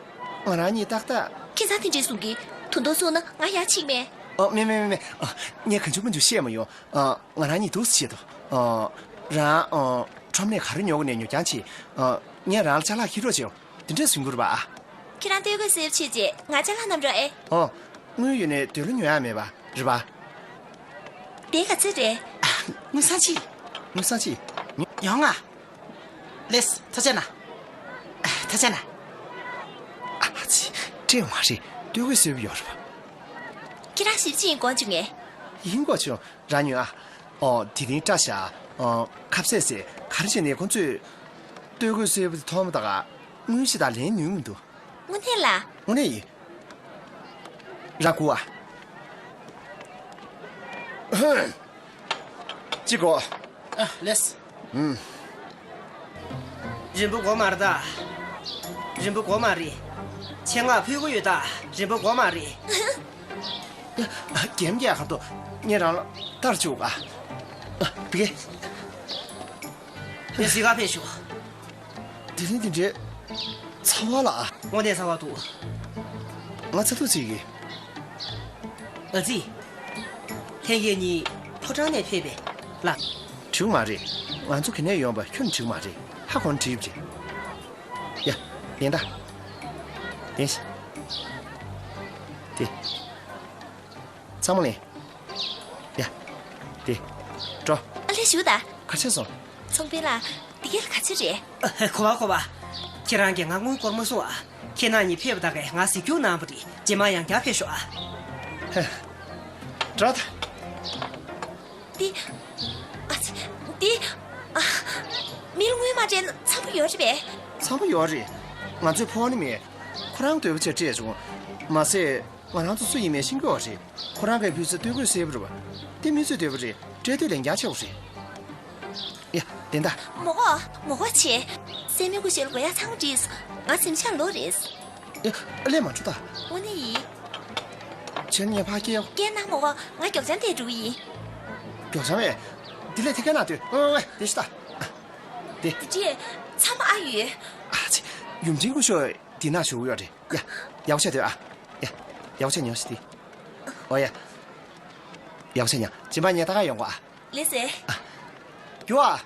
ང་རང་གཉིས་ཏག་ཏག་ཁྱེད་ཚང་དེ་འདྲས་གསུང་གི། དུང་དུང་གསུང་ན་ང་ཡག་གཅིག་མེད། ཨ། མེད་མེད་མེད་མེད། ཨ། ངས་གང་བྱུང་མང་བྱུང་བཤད་མ་ཡོང་། ཨ། ང་རང་གཉིས་འདུག་སེ་བྱེད་དོ། ཨ། རང་། ཨ། ཁྲོམ་ནས་ག་རེ་ཉོ་དགོས་ནས་ཉོ་རྐྱང་བྱེད། ཨ། ངས་རང་ལ་ཅ་ལག་འཁྱེར་རོགས་བྱེད། དེ་འདྲས་གསུང་གི་རེད་པ། ཁྱེད་རང་སྟོད་གོས་སེབ་བྱས་རྗེས་ང་ཅ་ལག་བསྣམས་རོགས་ཨེ། ཨོ། དངུལ་ཡོད་ནས་འདོད་བློ་ཉོ་ཡག་མེད་པ་རེད་པ། དེ་ག་ཚོད་རེད། ཨ། དངུལ་སྲང་གཅིག་དངུལ་སྲང་གཅིག་ཡོང་ང་། ལགས། ཐུགས་རྗེ་གནང་། ཐུགས་རྗེ་གནང་། ཨ་ཙི། སྤྲད་མ་རེད། སྟོད་གོས་སེབ་ཡོད་རེད་པ། ཁྱེད་རང་ཞིབ་ཅིག་ཡིན་དགོངས་བྱུང་ངས། ཡིན་དགོངས་བྱུང་། རང་ཉོན་ཨ། ཨོ། དེ་རིང་སྐྲ་བཞར། ཨོ། ཁ་ཟས་བཟས། ག་རེ་བྱས་ནས་ཁོང་ཚོས་སྟོད་གོས་སེབ་དེ་མཐོང་མ་ཐག་དངུལ་ཞིག་དང་ལེན་ནུས་མི་འདུག་དངོས་གནས་ལ། དངོས་གནས་ཡིན། རང་སྒུག་ཨ། ཅི་དགོས། ཨ། ལགས། ཨུམ། རིན་པོ་དགོས་མ་རེད་ད། རིན་པོ་དགོས་མ་རེད། ཆེད་མངགས་ཕུལ་གི་ཡོད་ད། རིན་པོ་དགོས་མ་རེད། རྒྱན་རྒྱག་ག་འདུག་ངས་རང་ལ་སྟར་བཅུག་ཨ། ཨ། བི་ཀེ། ངས་གཟིགས་ག་ཕེབས་ཤོག་དེ་རིང་འདི་འདྲའི་ཚ་བ་ལ་ཨ། དངོས་གནས་ཚ་བ་འདུག་ང་ཚ་ཐུག་ཅིག་གིས། ཨ་ཙི། ལྷན་རྒྱས་གཉིས་ཕོ་བྲང་ནས་ཕེབས་པས་ལགས། འགྲིག་མ་རེད། ང་ཚོ་ག་ནས་ཡོང་པ་ཁྱོན་འགྲིག་མ་རེད། ཧ་གོ་ན་འགྲིག་རེད། ཡ། ལེན་ད། ལེན་ཤིག་དེ། ཚང་མ་ལེན། ཡ། དེ། འགྲོ། ཨ་ལས་ཞུ་ད། ག་ཚོད་སོང་། ཚོང་དཔོན་ལགས། འདི་ག་ལ་ག་ཚོད་རེད། ཨ། གོ་བ་གོ་བ། ཁྱེད་རང་གིས་ང་དངུལ་བསྐུར་མ་སོང་ཨ། ཁྱེད་རང་གཉིས་ཕེབས་པ་དག་གིས་ང་གཟིགས་སྐྱོང་གནང་བ་རེད། རྗེས་མ་ཡང་བསྐྱར་ཕེབས་ཤོག་ཨ། ཧེ། འགྲོ་ད། འདི། ཨ་ཙི། འདི། ཨ། མི་ལ་དངུལ་མ་སྤྲད་ན་འཚམ་པོ་ཡོད་རེད་པས། འཚམ་པོ་ཡོད་རེད། ང་ཚོའི་ཕོ་བ་ནི་མེད། ཁོ་རང་འདོད་པ་བྱས་སྤྲད་བྱུང་། མ་ཟད། ང་རང་ཚོ་སུ་ཡིན་མིན་ཤེས་ཀྱི་ཡོད་རེད། ཁོ་རང་གིས་ཕུལ་ས་སྟོད་གོས་སེར་པོ་རེད་པ། དེ་མི་ཚོས་འདོད་པ་རེད། སྤྲད་དུས་ལན་རྒྱག་ཆེ་བ་རེད། ཡ། ལེན་ད། མོ་གོ་མོ་གོ་ཆེ། སེམས་མི་ཁུ་ཤེལ་གོ་ཡ་ཚང་བྲིས། ང་སེམས་ཆགས་ལོ་རེད། ཡ། ལས་མ་འགྲོ་ད། དངོས་གནས་ཡིན། ཁྱེད་ངས་ཕར་སྐྱེལ། སྐྱེལ་གནང་མོ། ང་མགྱོགས་ཆང་དེ་འགྲོ་ཡིན། མགྱོགས་ཆང་རེད། འདི་ལས་ཐད་ཀར་ན་ལྟོས། ཨོ་ཝེ་དེ་ཤི་ད། དེ། དེ་ཅི། ཚ་མ་ཨ་ཡོད། ཨ་ཙི། ཡུམ་ཆེན་སྐུ་ཞབས་འདི་ན་བཞུགས་ཡོད་རེད། ཡ། ཡག་པོ་བྱས་སྡོད་ཨ། ཡ། ཡག་པོ་བྱས་ཉོ་ཤི་དེ། ཨོ་ཡ། ཡག་པོ་བྱས་ཉོ། སྦྱིན་པ་ངས་ད་ག་ཡོང་གོ་ཨ། ལགས་སེ། རྒྱུ་ཨ།